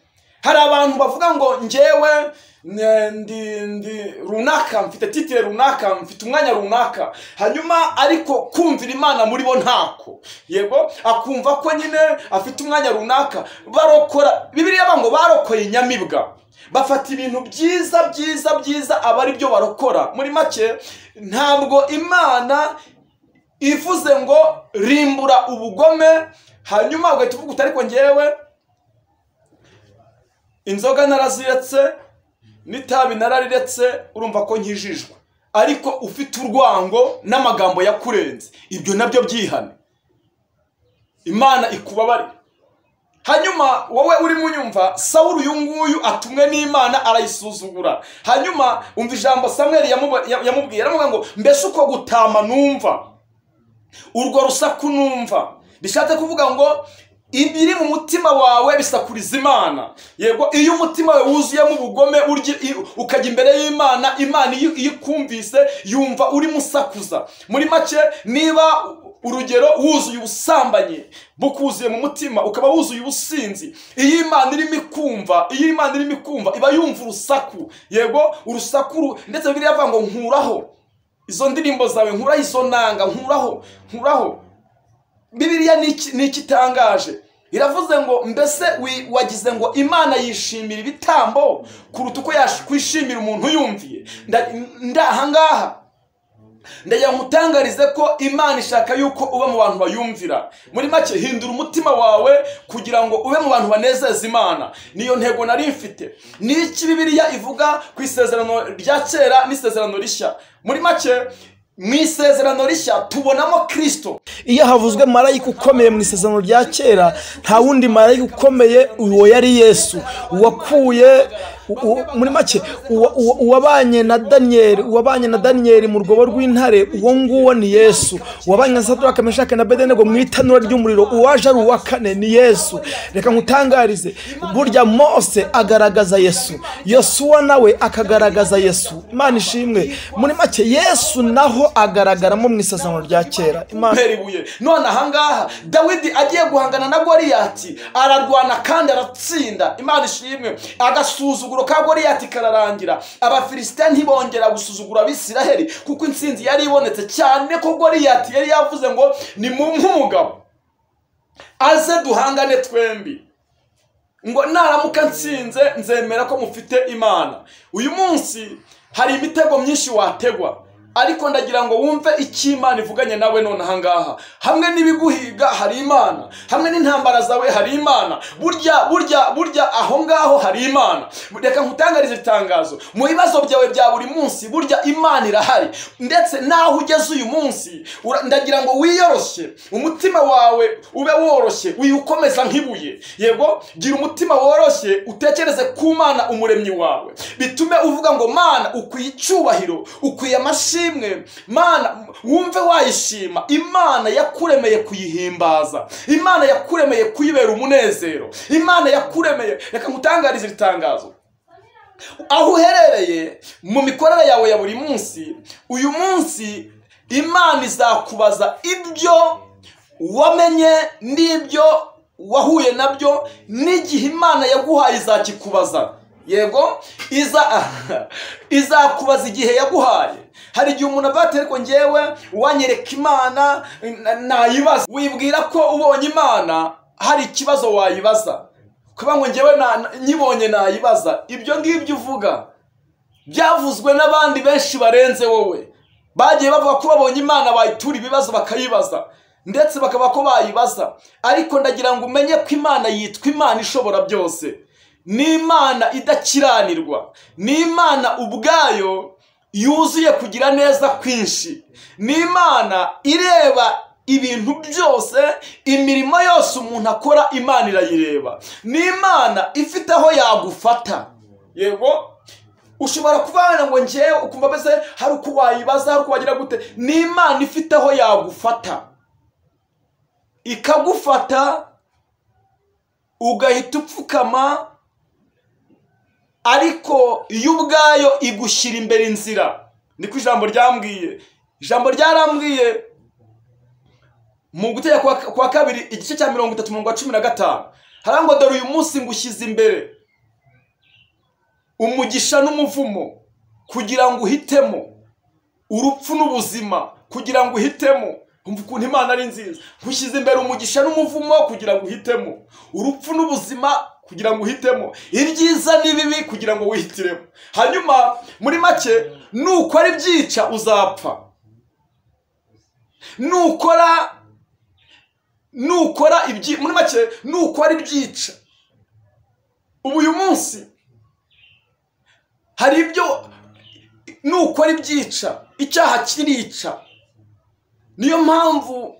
Hari abantu bavuga ngo njyewe ndi runaka, mfite titire runaka, mfite umwanya runaka, hanyuma ariko kumvira Imana muri bo ntako. Yego, akumva ko nyine afite umwanya runaka. Barokora, Bibiliya ngo barokoye inyamibwa, bafata ibintu byiza byiza byiza aba ari byo barokora. Muri make ntabwo Imana ivuze ngo rimbura ubugome, hanyuma ugahita uvuga uti ariko njyewe inzoga naraziretse, n'itabi narariretse, urumva ko nkijijwe, ariko ufite urwango n'amagambo yakurenze, ibyo nabyo byihane, Imana ikubabare. Hanyuma wowe uri munyumva, Sawuli uyu nguyu atumwe n'Imana arayisuzugura. Hanyuma umva ijambo Samweli yamubwiye, aramubwira ngo mbese uko gutama numva, urwo rusaku numva, Bishatse kuvuga ngo ibiri mu mutima wawe bisakuriza Imana. Yego, iyo umutima wawe wuzuyemo ubugome ukajya imbere y'Imana, Imana iyo ikumvise yumva urimo usakuza. Muri make, niba urugero wuzuye ubusambanyi bukuzuye mu mutima, ukaba wuzuye ubusinzi, iyo Imana irimo ikumva, iyo Imana irimo ikumva iba yumva urusaku. Yego, urusaku. Ndetse Bibiliya ivuga ngo nkuraho izo ndirimbo zawe, nkuraho izo nanga, nkuraho, nkuraho. Bibiliya ni ikitangaje, iravuze ngo mbese wagize ngo Imana yishimira ibitambo kuruta uko yakwishimira umuntu yumviye. Ndahangaha ndagira ngutangarize ko Imana ishaka yuko uba mu bantu bayumvira. Muri make, hindura umutima wawe kugira ngo ube mu bantu banezeza Imana. Niyo ntego nari mfite. Ni iki Bibiliya ivuga ku isezerano rya kera n'isezerano rishya? Muri make, mu isezerano rishya tubonamo Kristo. Iyo havuzwe marayika ukomeye mu isezerano rya kera, nta wundi marayika ukomeye, uwo yari Yesu. Uwakuye muri make uwabanye na Daniel, uwabanye na Daniel mu rwobo rw'intare, uwo nguwo ni Yesu. Uwabanye na Sadraka, Meshaki na Abedenego mu itanura ry'umuriro, uwaje ari uwa kane ni Yesu. Reka nkutangarize, burya Mose agaragaza Yesu, Yosuwa nawe akagaragaza Yesu. Imana ishimwe. Muri make, Yesu naho agaragaramo mu isezerano rya kera. Imana ibuye. None ahangaha Dawidi agiye guhangana na Goliyati, ararwana kandi aratsinda. Imana ishimwe. Agasuzuguro ka Goliyati kararangira, Abafilisitiya ntibongera gusuzugura Abisiraheli, kuko intsinzi yari ibonetse, cyane ko Goliyati yari yavuze ngo ni nk'umugabo aze duhangane twembi, ngo naramuka nsinze nzemera ko mufite Imana. Uyu munsi hari imitego myinshi wategwa, ariko ndagira ngo wumve icyo Imana ivuganye nawe none ahangaha. Hamwe n'ibiguhiga hari Imana, hamwe n'intambara zawe hari Imana, burya burya burya aho ngaho hari Imana. Reka nkutangarize itangazo, mu bibazo byawe bya buri munsi burya Imana irahari. Ndetse naho ugeze uyu munsi, ndagira ngo wiyoroshye, umutima wawe ube woroshye, wiwukomeza nk'ibuye. Yego, gira umutima woroshye, utekereze ku Mana umuremyi wawe, bitume uvuga ngo Mana ukwiye icyubahiro, ukwiye amashimwe, Mana wumve wayishima. Imana yakuremeye kuyihimbaza, Imana yakuremeye kuyibera umunezero, Imana yakuremeye. Reka nkutangarize itangazo, aho uherereye mu mikorere yawe ya buri munsi, uyu munsi Imana izakubaza ibyo wamenye n'ibyo wahuye nabyo, n'igihe Imana yaguhaye izakikubaza. Yego, izakubaza igihe yaguhaye. Hari igihe umuntu avuga ati ariko njyewe wanyereka Imana nayibaza. Wibwira ko ubonye Imana hari ikibazo wayibaza, kuba ngo njyewe nyibonye nayibaza. Ibyo ngibyo uvuga byavuzwe n'abandi benshi barenze wowe, bagiye bavuga ko babonye Imana bayitura ibibazo bakayibaza, ndetse bakaba ko bayibaza. Ariko ndagira ngo umenye ko Imana yitwa Imana ishobora byose, ni Imana idakiranirwa, ni Imana ubwayo yuzuye kugira neza kwinshi, ni Imana ireba ibintu byose, imirimo yose umuntu akora Imana irayireba, ni Imana ifite aho yagufata. Yego, ushobora kuba ngo njyewe ukumva mbese hari uko wayibaza, hari uko wagira gute. Ni Imana ifite aho yagufata, ikagufata ugahita upfukama, ariko iyo ubwayo igushyira imbere inzira. Niko ijambo ryambwiye. Ijambo ryarambwiye mu gutegeka kwa kabiri igice cya 30:15, harangwa dore uyu munsi ngushyize imbere umugisha n'umuvumo, kugira ngo uhitemo urupfu n'ubuzima, kugira ngo uhitemo. Umva ukuntu Imana ari nziza. Nkushyize imbere umugisha n'umuvumo kugira ngo uhitemo urupfu n'ubuzima, kugira ngo uhitemo ibyiza n'ibibi, kugira ngo wihitiremo. Hanyuma muri make, nukora ibyica uzapfa, nukora ibyi, muri make nukora ibyica. Ubu uyu munsi hari ibyo nukora ibyica, icyaha kirica. Niyo mpamvu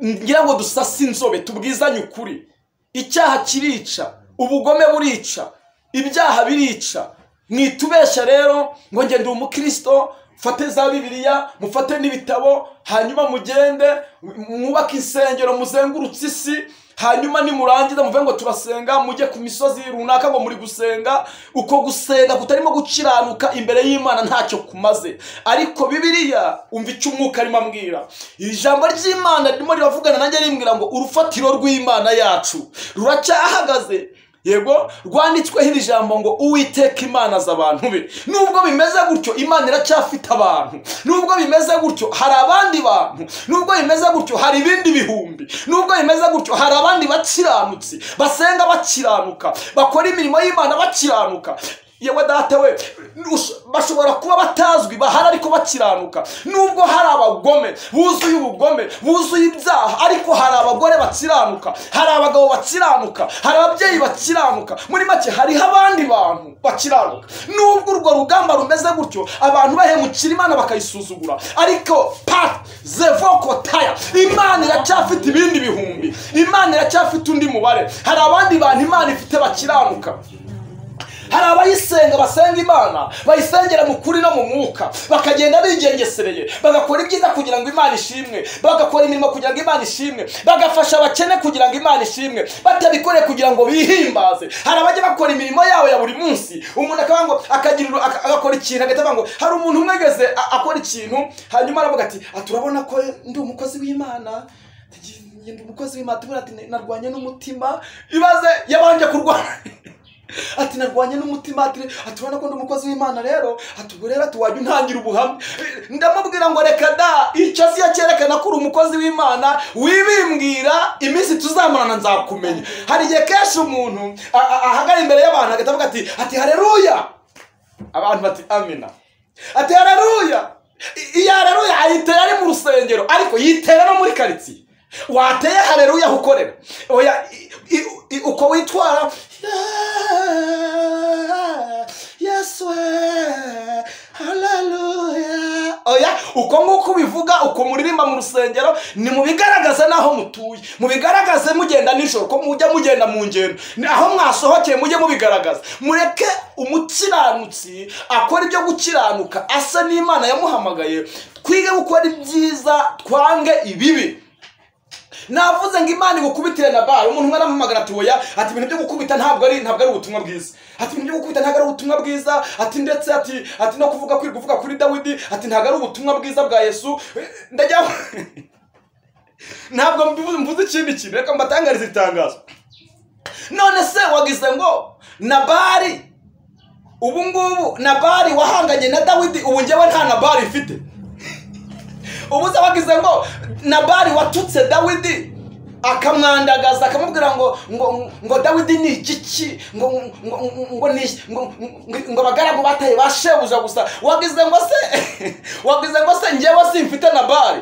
ngira ngo dusase inzobe, tubwizanye ukuri. Icyaha kirica, ubugome burica, ibyaha birica. Mwitubeshya rero ngo njye ndi umukristo, Mufate za Bibiliya, mufate n'ibitabo, hanyuma mugende mwubake insengero, muzengurutse isi, hanyuma nimurangiza muvuge ngo turasenga, mujye ku misozi runaka ngo muri gusenga. Uko gusenga kutarimo gukiranuka imbere y'Imana ntacyo kumaze. Ariko Bibiliya, umva icyo umwuka arimo ambwira. Ijambo ry'Imana ririmo riravugana nanjye rimbwira ngo urufatiro rw'Imana yacu ruracyahagaze. Yego, rwanditsweho iri jambo ngo Uwiteka Imana azi abantu be. Nubwo bimeze gutyo, Imana iracyafite abantu. Nubwo bimeze gutyo, hari abandi bantu. Nubwo bimeze gutyo, hari ibindi bihumbi. Nubwo bimeze gutyo, hari abandi bakiranutsi, basenga bakiranuka, bakora imirimo y'Imana bakiranuka. Yewe data we, bashobora kuba batazwi, bahari ariko bakiranuka. Nubwo hari abagome buzuye ubugome, buzuye ibyaha, ariko hari abagore bakiranuka, hari abagabo bakiranuka, hari ababyeyi bakiranuka. Muri make hariho abandi bantu bakiranuka. Nubwo urwo rugamba rumeze gutyo, abantu bahemukira Imana bakayisuzugura, ariko pat zevoko taya, Imana iracyafite ibindi bihumbi, Imana iracyafite undi mubare. Hari abandi bantu Imana ifite bakiranuka. Hari abayisenga, basenga Imana, bayisengera mu kuri no mu mwuka, bakagenda bigengesereye, bagakora ibyiza kugira ngo Imana ishimwe, bagakora imirimo kugira ngo Imana ishimwe, bagafasha abakene kugira ngo Imana ishimwe, batabikoreye kugira ngo bihimbaze. Hari abajya bakora imirimo yabo ya buri munsi, umuntu akaba ngo akagira agakora ikintu agahita avuga ngo hari umuntu umwegeze akora ikintu, hanyuma aravuga ati turabona ko ndi umukozi w'Imana, ndi umukozi w'Imana, tubona ati narwanye n'umutima. Ibaze yabanje kurwana ati narwanye n'umutima, ati urabona ko ndi umukozi w'Imana rero, ati ubwo rero ati wajya untangira ubuhamya. Ndamubwira ngo reka da, icyo si cyerekana ko uri umukozi w'Imana, wibimbwira iminsi tuzamarana nzakumenya. Hari igihe kenshi umuntu ahagara imbere y'abantu agahita avuga ati haleluya, abantu bati amina, ati haleluya. Iyo haleluya ayitera ari mu rusengero, ariko yitera no muri karitsiye. Wateye haleluya aho ukorera, oya uko witwara, Yesu haleluya, oya uko nguko ubivuga, uko muririmba mu rusengero, ni mubigaragaze naho mutuye, mubigaragaze mugenda nijoro, ko mujya mugenda mu ngendo, aho mwasohokeye mujye mubigaragaza. Mureke umukiranutsi akora ibyo gukiranuka, asa n'Imana yamuhamagaye. Twige gukora ibyiza, twange ibibi. Navuze ngo Imana igukubitire na bare. Umuntu umwe arampamagara ati oya, ati ibintu byo gukubita ntabwo ari ubutumwa bwiza, ati ibintu byo gukubita ntabwo ari ubutumwa bwiza, ati ndetse ati no kuvuga kuri kuvuga kuri Dawidi, ati ntabwo ari ubutumwa bwiza bwa Yesu. Ndajya ntabwo mvuze ikindi kintu, reka mbatangarize itangazo. None se wagize ngo Nabali ubu ngubu, Nabali wahanganye na Dawidi, ubu njyewe nta Nabali mfite? Ubu se wagize ngo Nabali watutse Dawidi akamwandagaza, akamubwira ngo ngo ngo Dawidi ni igiki, ngo ngo ngo ngo abagaragu bataye ba shebuja gusa, wagize ngo se wagize ngo se njyewe simfite Nabali?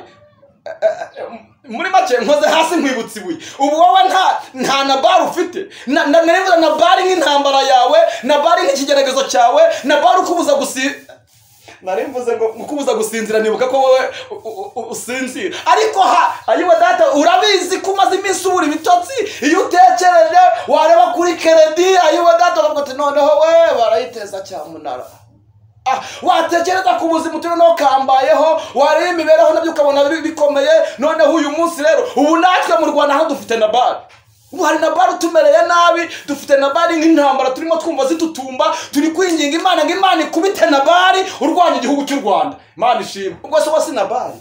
Muri make nkoze hasi nkwibutsa ibuye. Ubu wowe nta Nabali ufite. Narivuze Nabali nk'intambara yawe, Nabali nk'ikigeragezo cyawe, Nabali ukubuza gusi narimvuze ngo ukubuza gusinzira, nibuka ko wowe usinzira. Ariko ha ayiwe data, urabizi ko umaze iminsi ubura ibitotsi, iyo utekereje wareba kuri keredi, ayiwe data ukavuga ati noneho we barayiteza cyamunara. Watekereza ku buzima utu noneho kambayeho, wareba imibereho nabyo ukabona bikomeye. Noneho uyu munsi rero ubu natwe mu Rwanda hano dufite Nabali. Ubu hari Nabali utumereye nabi, dufite Nabali nk'intambara turimo twumva zitutumba, turi kwinginga Imana ngo Imana ikubite Nabali urwanya igihugu cy'u Rwanda. Imana ishimwe. Ubwo se wasi Nabali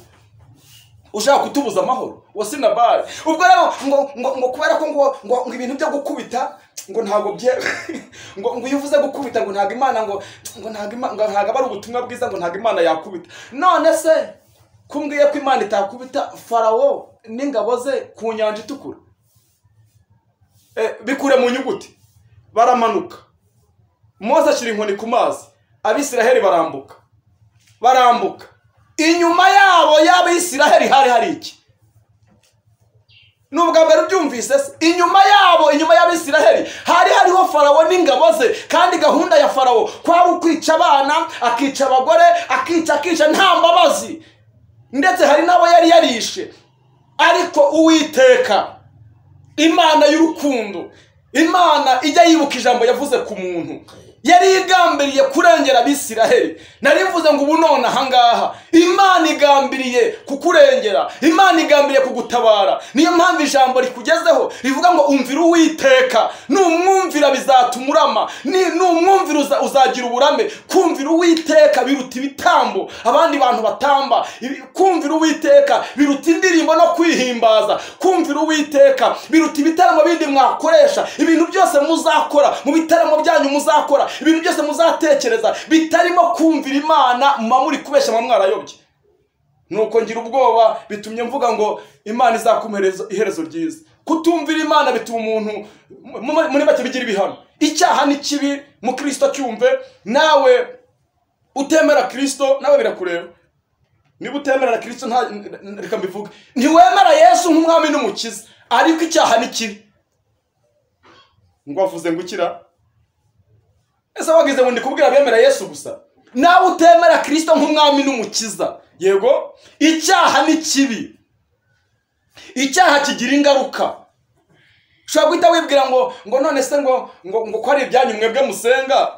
ushaka kutubuza amahoro, wasi Nabali. Ubwo rero ngo ngo ngo kubera ko ngo ngo ibintu byo gukubita ngo ntabwo bye ngo iyo uvuze gukubita ngo ntabwo Imana ngo ntabwo Imana ngo ntabwo ari ubutumwa bwiza, ngo ntabwo Imana yakubita. None se kumbwiye ko Imana itakubita Farawo n'ingabo ze ku nyanja itukura, bikure mu nyuguti, baramanuka, Mose ashyira inkoni ku mazi, Abisiraheli barambuka. Inyuma yabo y'Abisiraheli hari iki? Nubwo mbere ubyumvise se, inyuma yabo, inyuma y'Abisiraheli hari hariho Farawo n'ingabo ze, kandi gahunda ya Farawo kwari ukwica abana, akica abagore, akica nta mbabazi, ndetse hari n'abo yari yarishe. Ariko Uwiteka Imana y'urukundo, Imana ijya yibuka ijambo yavuze ku muntu. Yari igambiriye kurengera Abisiraheli. Nari mvuze ngo ubu none ahangaha Imana igambiriye kukurengera, Imana igambiriye kugutabara. Niyo mpamvu ijambo rikugezeho rivuga ngo umvira Uwiteka, numwumvira bizatuma urama, numwumvira uzagira uburame. Kumvira Uwiteka biruta ibitambo abandi bantu batamba, kumvira Uwiteka biruta indirimbo no kwihimbaza, kumvira Uwiteka biruta ibitaramo bindi mwakoresha. Ibintu byose muzakora mu bitaramo byanyu muzakora, ibintu byose muzatekereza bitarimo kumvira Imana, muba muri kubesha mwarayobye. Nuko ngira ubwoba bitumye mvuga ngo Imana izakumpereza iherezo ryiza. Kutumvira Imana bituma umuntu muri make bigira ibihano. Icyaha ni kibi mu Kristo cyumve, nawe utemera Kristo nawe birakureba. Niba utemera Kristo nta reka mbivuge, ntiwemera Yesu nk'umwami n'umukiza, ariko icyaha ni kibi. Ngo avuze ngo ukira. Ese wagize ngo ndikubwira bemera Yesu gusa? Nawe utemera Kristo nk'umwami n'umukiza, yego icyaha ni kibi. Icyaha kigira ingaruka. Ushobora guhita wibwira ngo none se ngo ko ari ibyanyu mwebwe musenga.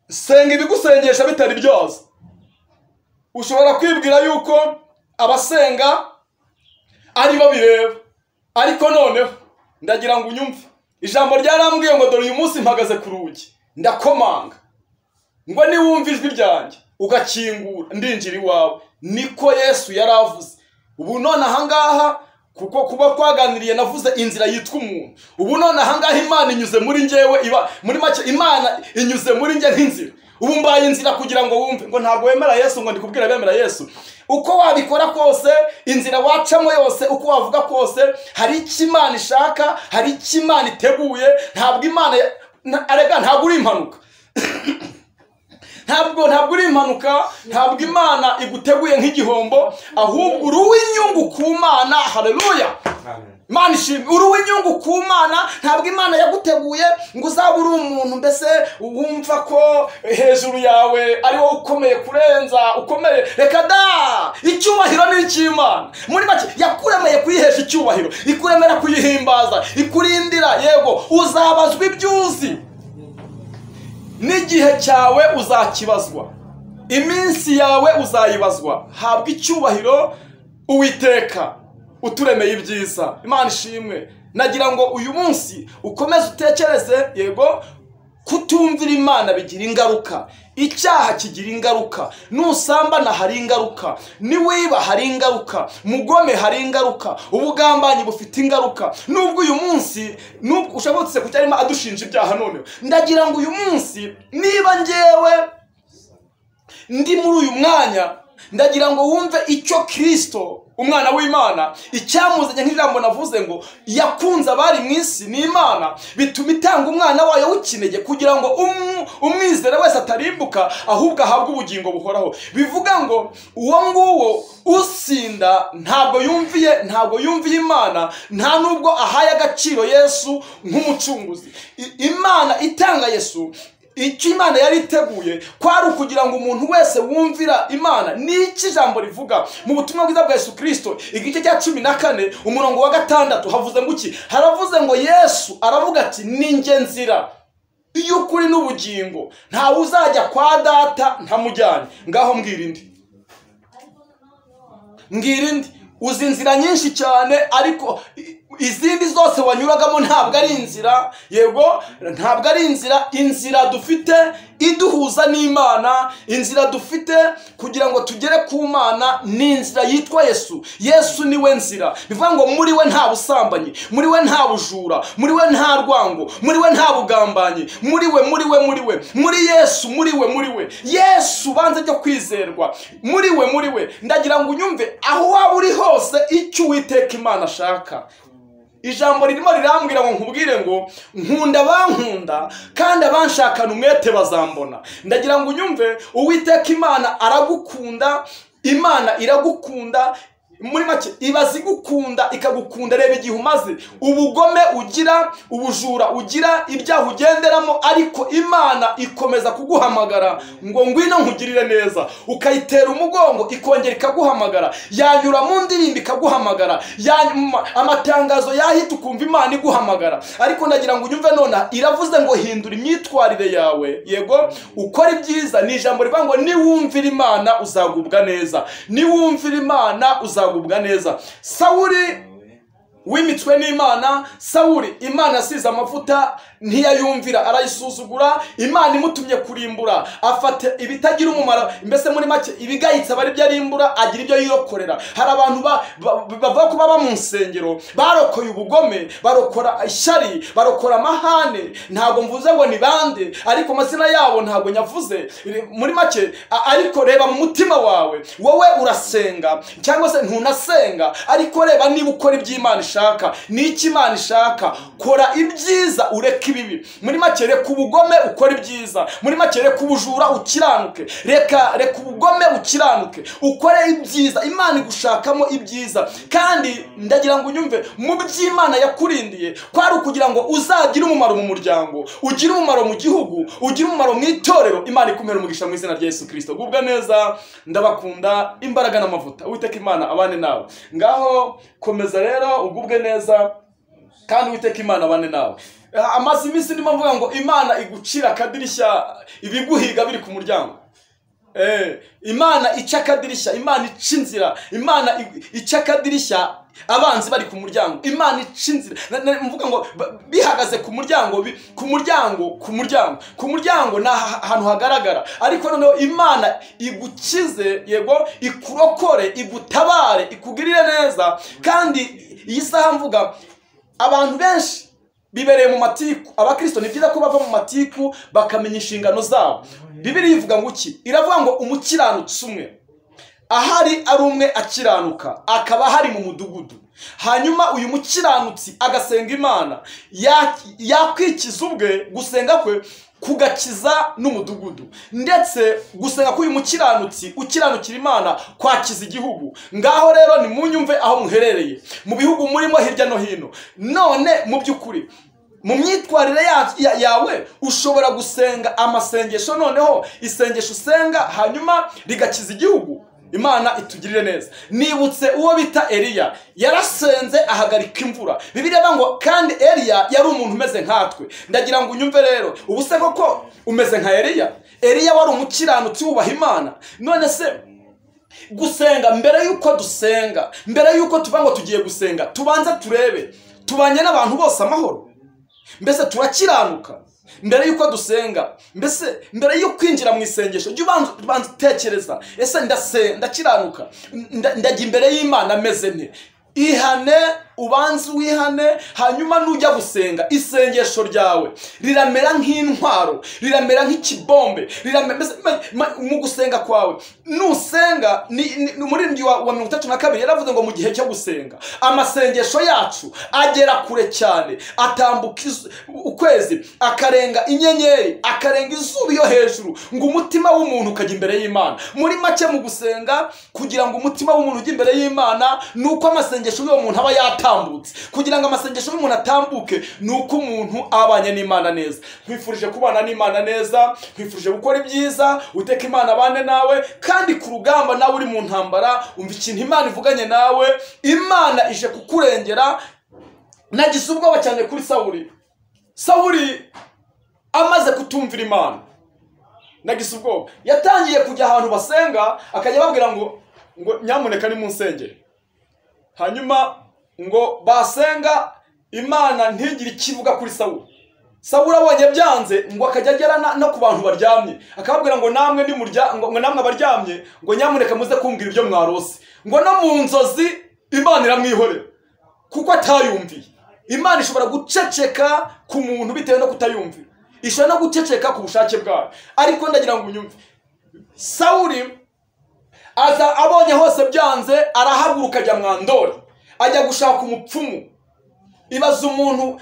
Senga ibigusengesha bitari byose. Ushobora kwibwira yuko abasenga ari bo bireba, ariko noneho ndagira ngo unyumve. Ijambo ryarambwiye ngo dore uyu munsi mpagaze ku rugi ndakomanga, ngo niwumva ijwi ryanjye ugakingura ndinjira iwawe. Niko Yesu yaravuze. Ubu none ahangaha kuko kuba twaganiriye navuze inzira yitwa umuntu. Ubu none ahangaha Imana inyuze muri njyewe, iba muri make Imana inyuze muri njye nk'inzira. Ubu mbaye inzira kugira ngo wumve ngo ntabwo wemera Yesu, ngo ndikubwira bemera Yesu. Uko wabikora kose, inzira wacamo yose, uko wavuga kose, hari icyo Imana ishaka, hari icyo Imana iteguye. Ntabwo Imana arega, ntabwo uri impanuka. Ntabwo uri impanuka, ntabwo Imana iguteguye nk'igihombo, ahubwo uri uw'inyungu ku Mana. Haleluya, Imana ishimwe. Uri uw'inyungu ku Mana. Ntabwo Imana yaguteguye ngo uzabe uri umuntu mbese wumva ko hejuru yawe ari wowe ukomeye kurenza ukomeye. Reka da, icyubahiro ni icy'Imana. Muri make yakuremeye kuyihesha icyubahiro, ikuremera kuyihimbaza, ikurindira. Yego uzabazwa ibyo uzi, n'igihe cyawe uzakibazwa, iminsi yawe uzayibazwa. Habwa icyubahiro Uwiteka uturemeye ibyiza. Imana ishimwe. Nagira ngo uyu munsi ukomeze utekereze. Yego kutumvira Imana bigira ingaruka, icyaha kigira ingaruka, nusambana hari ingaruka, niwiba hari ingaruka, mugome hari ingaruka, ubugambanyi bufite ingaruka. Nubwo uyu munsi nubwo ushabotse kucyarimo adushinja ibyaha, none ndagira ngo uyu munsi niba njyewe ndi muri uyu mwanya, ndagira ngo wumve icyo Kristo umwana w'Imana icyamuzanye nk'ijambo navuze ngo yakunze abari mu isi ni Imana, bituma itanga umwana wayo w'ikinege kugira ngo umwizera wese atarimbuka ahubwo ahabwe ubugingo buhoraho. Bivuga ngo uwo nguwo usinda ntabwo yumviye Imana, nta nubwo ahaye agaciro Yesu nk'umucunguzi. Imana itanga Yesu, icyo Imana yari iteguye kwari ukugira ngo umuntu wese wumvira Imana. N'iki ijambo rivuga mu butumwa bwiza bwa Yesu Kristo igice cya 14 umurongo wa 6 havuze ngo iki? Haravuze ngo Yesu aravuga ati ni njye nzira y'ukuri n'ubugingo, ntawe uzajya kwa data ntamujyanye. Ngaho mbwira indi, mbwira indi. Uzi inzira nyinshi cyane, ariko izindi zose wanyuragamo ntabwo ari inzira. Yego ntabwo ari inzira. Inzira dufite iduhuza n'Imana, inzira dufite kugira ngo tugere ku Mana ni inzira yitwa Yesu. Yesu niwe nzira. Bivuga ngo muri we nta busambanyi, muri we nta bujura, muri we nta rwango, muri we nta bugambanyi, muri we, muri we, muri we, muri Yesu, muri we, muri we Yesu banze ryo kwizerwa, muri we, muri we. Ndagira ngo unyumve aho waba uri hose icyo Uwiteka Imana ashaka. Ijambo ririmo rirambwira ngo nkubwire ngo nkunda abankunda kandi abanshakana umwete bazambona. Ndagira ngo unyumve, Uwiteka Imana aragukunda, Imana iragukunda. Muri make ibaze igukunda ikagukunda. Reba igihe umaze, ubugome ugira, ubujura ugira, ibyaha ugenderamo, ariko Imana ikomeza kuguhamagara ngo ngwino nkugirire neza. Ukayitera umugongo ikongera ikaguhamagara, yanyura mu ndirimbo ikaguhamagara, amatangazo yahita ukumva Imana iguhamagara. Ariko ndagira ngo unyumve nona, iravuze ngo hindura imyitwarire yawe, yego ukora ibyiza. Ni ijambo rivuga ngo niwumvira Imana uzagubwa neza, niwumvira Imana uzagubwa neza. Sawuli wimitswe n'Imana, Sawuli Imana asize amavuta ntiyayumvira, arayisuzugura. Imana imutumye kurimbura, afata ibitagira umumaro, mbese muri make ibigayitse aba aribyo arimbura, agira ibyo yirokorera. Hari abantu bavuga ko baba mu nsengero barokoye ubugome, barokora ishyari, barokora amahane. Ntabwo mvuze ngo ni bande, ariko amazina yabo ntabwo nyavuze. Muri make, ariko reba mu mutima wawe, wowe urasenga cyangwa se ntunasenga, ariko reba niba ukora iby'Imana ishaka. Niki Imana ishaka? Kora ibyiza ureke ibibi. Muri make reka ubugome ukora ibyiza. Muri make reka ubujura ukiranuke, reka ubugome ukiranuke, ukore ibyiza. Imana igushakamo ibyiza. Kandi ndagira ngo unyumve, mu by'Imana yakurindiye kwari ukugira ngo uzagire umumaro mu muryango, ugire umumaro mu gihugu, ugire umumaro mu itorero. Imana ikumere umugisha mu izina rya Yesu Kristo. Gubwa neza, ndabakunda, imbaraga n'amavuta. Uwiteka Imana abane nawe. Ngaho komeza rero ugubwe neza, kandi Uwiteka Imana abane nawe. Amaze iminsi ndimo mvuga ngo Imana igucira akadirishya ibiguhiga biri ku muryango. Imana ica akadirishya, Imana ica inzira, Imana ica akadirishya abanzi bari ku muryango. Imana ica inzira. Mvuga ngo bihagaze ku muryango, ku muryango, ku muryango, ku muryango ni ahantu hagaragara. Ariko noneho Imana igukize, yego ikurokore, igutabare, ikugirire neza. Kandi iyi saha mvuga abantu benshi bibereye mu matiku. Abakristo ni byiza ko bava mu matiku bakamenya inshingano zabo. Bibiliya ivuga ngo iki? Iravuga ngo umukiranutsi umwe ahari ari umwe akiranuka, akaba hari mu mudugudu. Hanyuma uyu mukiranutsi agasenga Imana, yakwikiza ubwe, gusenga kwe kugakiza n'umudugudu. Ndetse gusenga k'uyu mukiranutsi ukiranukira Imana kwakiza igihugu. Ngaho rero ni munyumve aho muherereye mu bihugu murimo hirya no hino. None mu by'ukuri mu myitwarire yawe ushobora gusenga amasengesho, noneho isengesho usenga hanyuma rigakiza igihugu. Imana itugirire neza. Nibutse uwo bita Eliya, yarasenze ahagarika imvura. Bibiliya ivuga ngo kandi Eliya yari umuntu umeze nkatwe. Ndagira ngo unyumve rero, ubu se koko umeze nka Eliya? Eliya wari umukiranutsi wubaha Imana. None se gusenga, mbere yuko dusenga, mbere yuko tuvuga ngo tugiye gusenga, tubanze turebe tubanye n'abantu bose amahoro, mbese turakiranuka mbere yuko dusenga, mbese mbere yo kwinjira mu isengesho jya ubanza utekereza, ese ndakiranuka, ndajya imbere y'Imana meze nte? Ihane, ubanze wihane, hanyuma nujya gusenga isengesho ryawe riramera nk'intwaro, riramera nk'ikibombe, mu gusenga kwawe. Nusenga, umuririmbyi wa 32 yaravuze ngo mu gihe cyo gusenga amasengesho yacu agera kure cyane, atambuka ukwezi, akarenga inyenyeri, akarenga izuba iyo hejuru, ngo umutima w'umuntu ukajya imbere y'Imana. Muri make mu gusenga, kugira ngo umutima w'umuntu ujye imbere y'Imana, nuko amasengesho y'uwo muntu aba yatambutse. Kugira ngo amasengesho y'umuntu atambuke, nuko umuntu abanye n'Imana neza. Nkwifurije kubana n'Imana neza, nkwifurije gukora ibyiza, uteka Imana abane nawe. Kandi ku rugamba nawe uri mu ntambara, umva ikintu Imana ivuganye nawe. Imana ije kukurengera. Nagize ubwoba cyane kuri Sawuli. Sawuli amaze kutumvira Imana, nagize ubwoba. Yatangiye kujya ahantu basenga, akajya babwira ngo nyamuneka ni mu nsengero. Hanyuma ngo basenga Imana ntigire ikivuga kuri Sawuli. Sawuli abonye byanze, ngo akajya agera no ku bantu baryamye, akababwira ngo namwe nimurya, ngo namwe abaryamye, ngo nyamuneka muze kumbwira ibyo mwarose. Ngo no mu nzozi Imana iramwihorera kuko atayumviye. Imana ishobora guceceka ku muntu bitewe no kutayumvira, ishobora no guceceka ku bushake bwawe. Ariko ndagira ngo unyumve, Sawuli aza abonye hose byanze, arahaguruka ajya mwandori, ajya gushaka umupfumu. Ibaza umuntu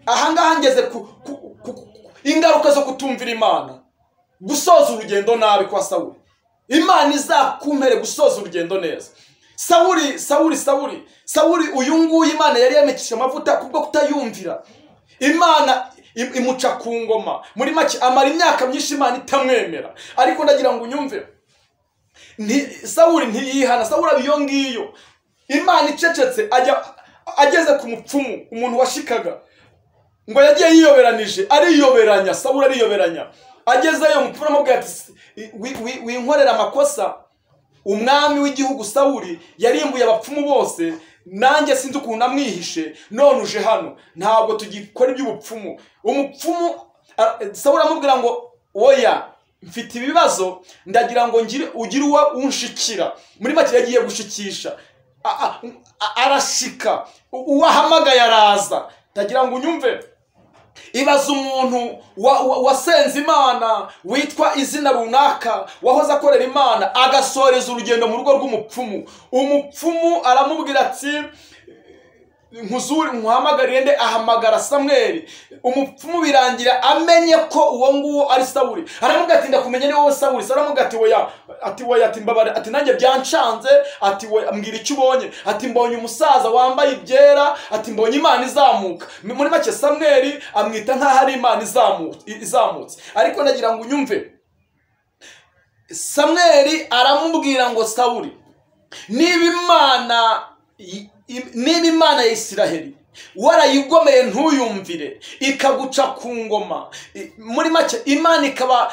ahangaha ngeze ku ingaruka zo kutumvira Imana, gusoza urugendo nabi kwa Sawuli. Imana izakumpere gusoza urugendo neza. Sawuli, Sawuli, Sawuli, Sawuli uyu nguyu Imana yari yamekeshe amavuta, kubwo kutayumvira Imana imuca ku ngoma. Muri make amara imyaka myinshi Imana itamwemera. Ariko ndagira ngo unyumve, Sawuli ntiyihana. Sawuli aba iyo ngiyo, Imana icecetse, ajya ageze ku mupfumu, umuntu washikaga, ngo yagiye yiyoberanije, ariyoberanya. Sawuli ariyoberanya, agezeyo umupfumu aramubwira ati winkorera amakosa, umwami w'igihugu Sawuli yarimbuye abapfumu bose, nanjye sinzi ukuntu namwihishe, none uje hano, ntabwo tugikora iby'ubupfumu. Umupfumu Sawuli aramubwira ngo oya, mfite ibibazo, ndagira ngo ugire uwo unshikira. Muri make yagiye gushikisha, arashika, uwahamagaye araza. Ndagira ngo unyumve. Ibaza umuntu wasenze Imana, witwa izina runaka, wahoze akorera Imana, agasoreza urugendo mu rugo rw'umupfumu. Umupfumu aramubwira ati nkuzuri nkuhamagarire nde? Ahamagara Samweli. Umupfumu birangira amenye ko uwo nguwo ari Sawuli. Aramubwira ati ndakumenye ni wowe Sawuli. Sawuli aramubwira ati oya, ati oya, ati mbabare, ati nanjye byancanze, ati oya, mbwira icyo ubonye. Ati mbonye umusaza wambaye ibyera, ati mbonye Imana izamuka. Muri make Samweli amwita nkaho ari Imana izamutse. Ariko ndagira ngo unyumve, Samweli aramubwira ngo Sawuli, niba Imana ya Isiraheli warayigomeye ntuyumvire, ikaguca ku ngoma, muri make Imana ikaba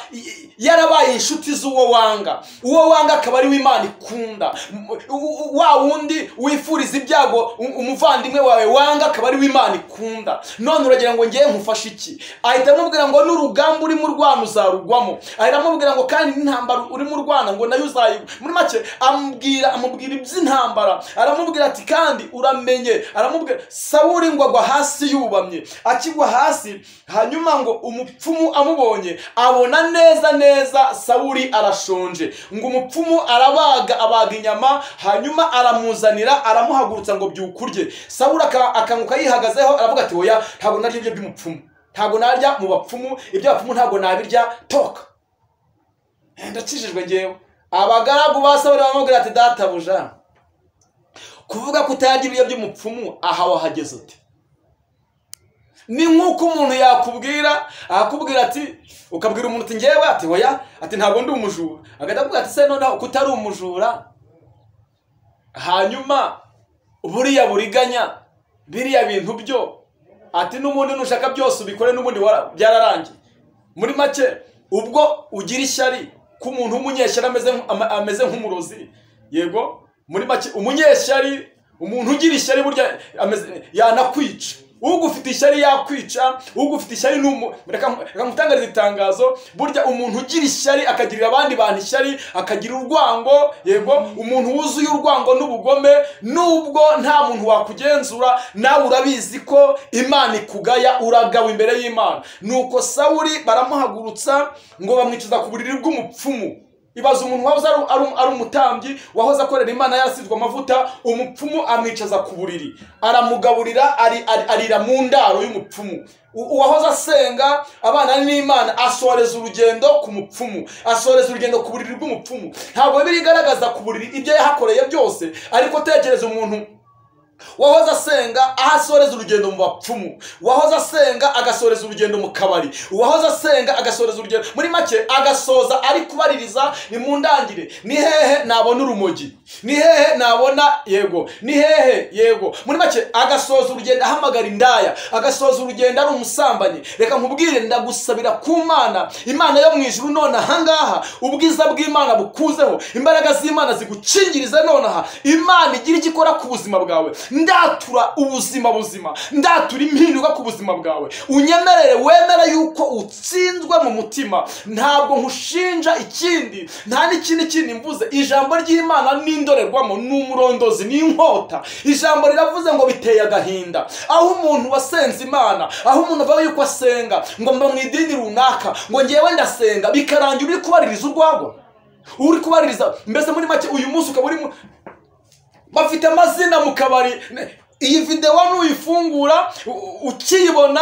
yarabaye inshuti z'uwo wanga, uwo wanga akaba ari we Imana ikunda, wa wundi wifuriza ibyago umuvandimwe wawe wanga akaba ari we Imana ikunda, none uragira ngo ngiye nkufashe iki? Ahita amubwira ngo n'urugamba urimo urwana uzarugwamo. Ahita amubwira ngo kandi n'intambara urimo urwana ngo nayo uzayigwa. Muri make amubwira iby'intambara, aramubwira ati kandi uramenye. Aramubwira Sawuli ngo agwa hasi yubamye. Akigwa hasi, hanyuma ngo umupfumu amubonye abona neza neza Sawuli arashonje. Ngo umupfumu arabaga, abaga inyama, hanyuma aramuzanira, aramuhagurutsa ngo byukurye. Sawuli akanguka yihagazeho, aravuga ati oya, ntabwo narya ibyo by'umupfumu, ntabwo narya mu bapfumu, ibyo bapfumu ntabwo nabirya, toka, ndakijijwe ngewe. Abagaragu ba Sawuli baramubwira ati databuja, kuvuga ko utarya ibiryo by'umupfumu aha wahageze ute? Ni nk'uko umuntu yakubwira, akakubwira ati, ukabwira umuntu uti ngewe, ati oya, ati ntabwo ndi umujura, agahita akubwira ati se noneho ko utari umujura, hanyuma buriya buriganya, biriya bintu byo, ati n'ubundi nushaka byose ubikore, n'ubundi byararangiye. Muri make ubwo ugira ishyari ko umuntu w'umunyeshyari ameze nk'umurozi. Yego, muri make umunyeshyari, umuntu ugira ishyari burya yanakwica. Ugufite ishyari yakwica, ugufite ishyari reka nkutangarize itangazo, burya umuntu ugira ishyari akagirira abandi bantu ishyari, akagira urwango, yego, umuntu wuzuye urwango n'ubugome, nubwo nta muntu wakugenzura, nawe urabizi ko Imana ikugaya, uragawe imbere y'Imana. Nuko Sawuli baramuhagurutsa ngo bamwicaza ku buriri bw'umupfumu. Ibaza umuntu wahoze ari umutambyi, wahoze akorera Imana yarasizwe amavuta, umupfumu amwicaza ku buriri, aramugaburira, arira mu ndaro y'umupfumu. Uwahoze asenga abana n'Imana asoreza urugendo ku mupfumu, asoreza urugendo ku buriri bw'umupfumu. Ntabwo Bibiliya igaragaza ku buriri ibyo yahakoreye byose, ariko tekereza umuntu wahoze asenga aho asoreza urugendo mu bapfumu, wahoze asenga agasoreza urugendo mu kabari, wahoze asenga agasoreza urugendo, muri make agasoza ari kubaririza, ni mu ndangire, ni hehe nabona urumogi, ni hehe nabona yego, ni hehe yego. Muri make agasoza urugendo ahamagara indaya, agasoza urugendo ari umusambanyi. Reka nkubwire, ndagusabira ku Mana, Imana yo mu ijuru none ahangaha, ubwiza bw'Imana bukuzeho, imbaraga z'Imana zigukingirize nonaha, Imana igira icyo ikora ku buzima bwawe. Ndatura ubuzima buzima, ndatura impinduka ku buzima bwawe. Unyemerere wemere yuko utsinzwe mu mutima. Ntabwo nkushinja ikindi, nta n'ikindi kindi mvuze. Ijambo ry'Imana ni indorerwamo, ni umurondozi, ni inkota. Ijambo riravuze ngo biteye agahinda aho umuntu wasenze Imana, aho umuntu avuga yuko asenga, ngo mba mu idini runaka, ngo ngewe ndasenga, bikarangira uri kubaririza urwagwa, uri kubaririza. Mbese muri make uyu munsi ukaba uri bafite amazina mu kabari. Iyi video nuyifungura ukiyibona,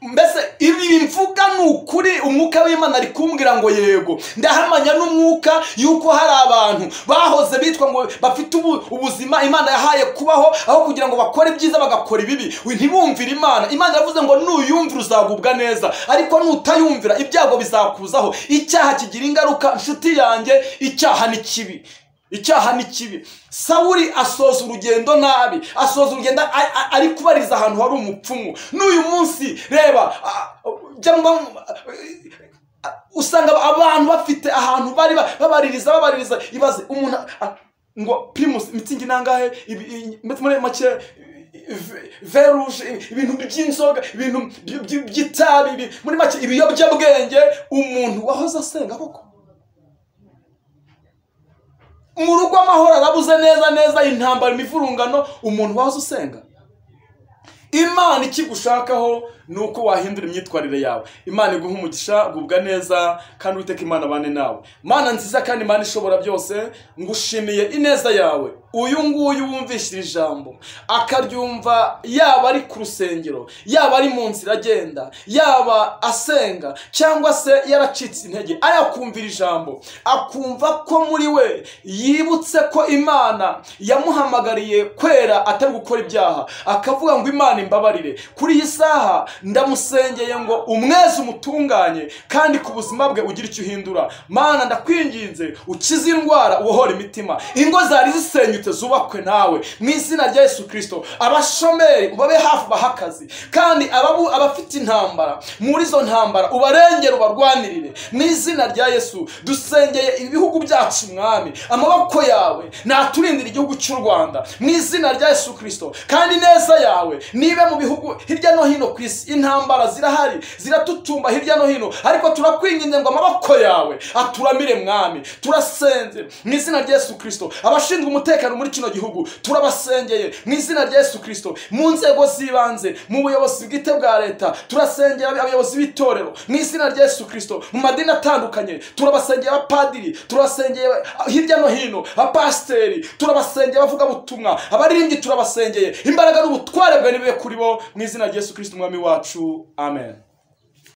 Mbese ibi mvuga ni ukuri? Umwuka w'Imana ari kumbwira ngo yego. Ndahamanya n'umwuka yuko hari abantu bahoze bitwa ngo bafite ubuzima Imana yahaye kubaho, aho kugira ngo bakore ibyiza bagakora ibibi, ntibumvire Imana. Imana yavuze ngo nuyumvira uzagubwa neza, ariko nutayumvira ibyago bizakuzaho. Icyaha kigira ingaruka, nshuti yanjye, icyaha ni kibi. Icyaha ni kibi. Sawuli asoza urugendo nabi, asoza urugendo ari kubariza ahantu hari umupfumu. N'uyu munsi reba, usanga abantu bafite ahantu bari babaririza. Ibaze umuntu ngo Primus mitsingi nangahe, muri make veruje, ibintu by'inzoga, ibintu by'itabi, muri make ibiyobyabwenge. Umuntu wahoze asenga koko mu rugo amahoro arabuze neza neza, intambara, imivurungano. Umuntu wahoze usenga, Imana ikigushakaho ni uko wahindura imyitwarire yawe. Imana iguha umugisha, gubwa neza, kandi Uwiteka Imana abane nawe. Mana nziza kandi Imana ishobora byose, ngushimiye ineza yawe. Uyu nguyu wumvishije ijambo akaryumva, yaba ari ku rusengero, yaba ari mu nzira agenda, yaba asenga cyangwa se yaracitse intege, ayakumvira ijambo akumva ko muri we yibutse ko Imana yamuhamagariye kwera atari gukora ibyaha, akavuga ngo Imana imbabarire. Kuri iyi saha ndamusengeye ngo umweze umutunganye, kandi ku buzima bwe ugira icyo uhindura. Mana ndakwinginze ukize indwara, ubohore imitima, ingo zari zisenyutse zubakwe nawe mu izina rya Yesu Kristo. Abashomeri ubabe hafi baha akazi, kandi abafite intambara muri izo ntambara ubarengere, ubarwanirire mu izina rya Yesu. Dusengeye ibihugu byacu Mwami, amaboko yawe naturindira igihugu cy'u Rwanda mu izina rya Yesu Kristo, kandi neza yawe nibe mu bihugu hirya no hino ku isi. Intambara zirahari, ziratutumba hirya no hino, ariko turakwinginze ngo amaboko yawe aturamire Mwami. Turasenze mu izina rya Yesu Kristo. Abashinzwe umutekano muri kino gihugu turabasengeye mu izina rya Yesu Kristo. Mu nzego z'ibanze, mu buyobozi bwite bwa leta, turasengera abayobozi b'itorero mu izina rya Yesu Kristo. Mu madini atandukanye turabasengera, abapadiri turabasengeye hirya no hino, abapasiteri turabasengeye, abavugabutumwa, abaririmbyi turabasengeye. Imbaraga n'ubutware bwawe nibibe kuri bo mu izina rya Yesu Kristo Umwami wacu. Amen.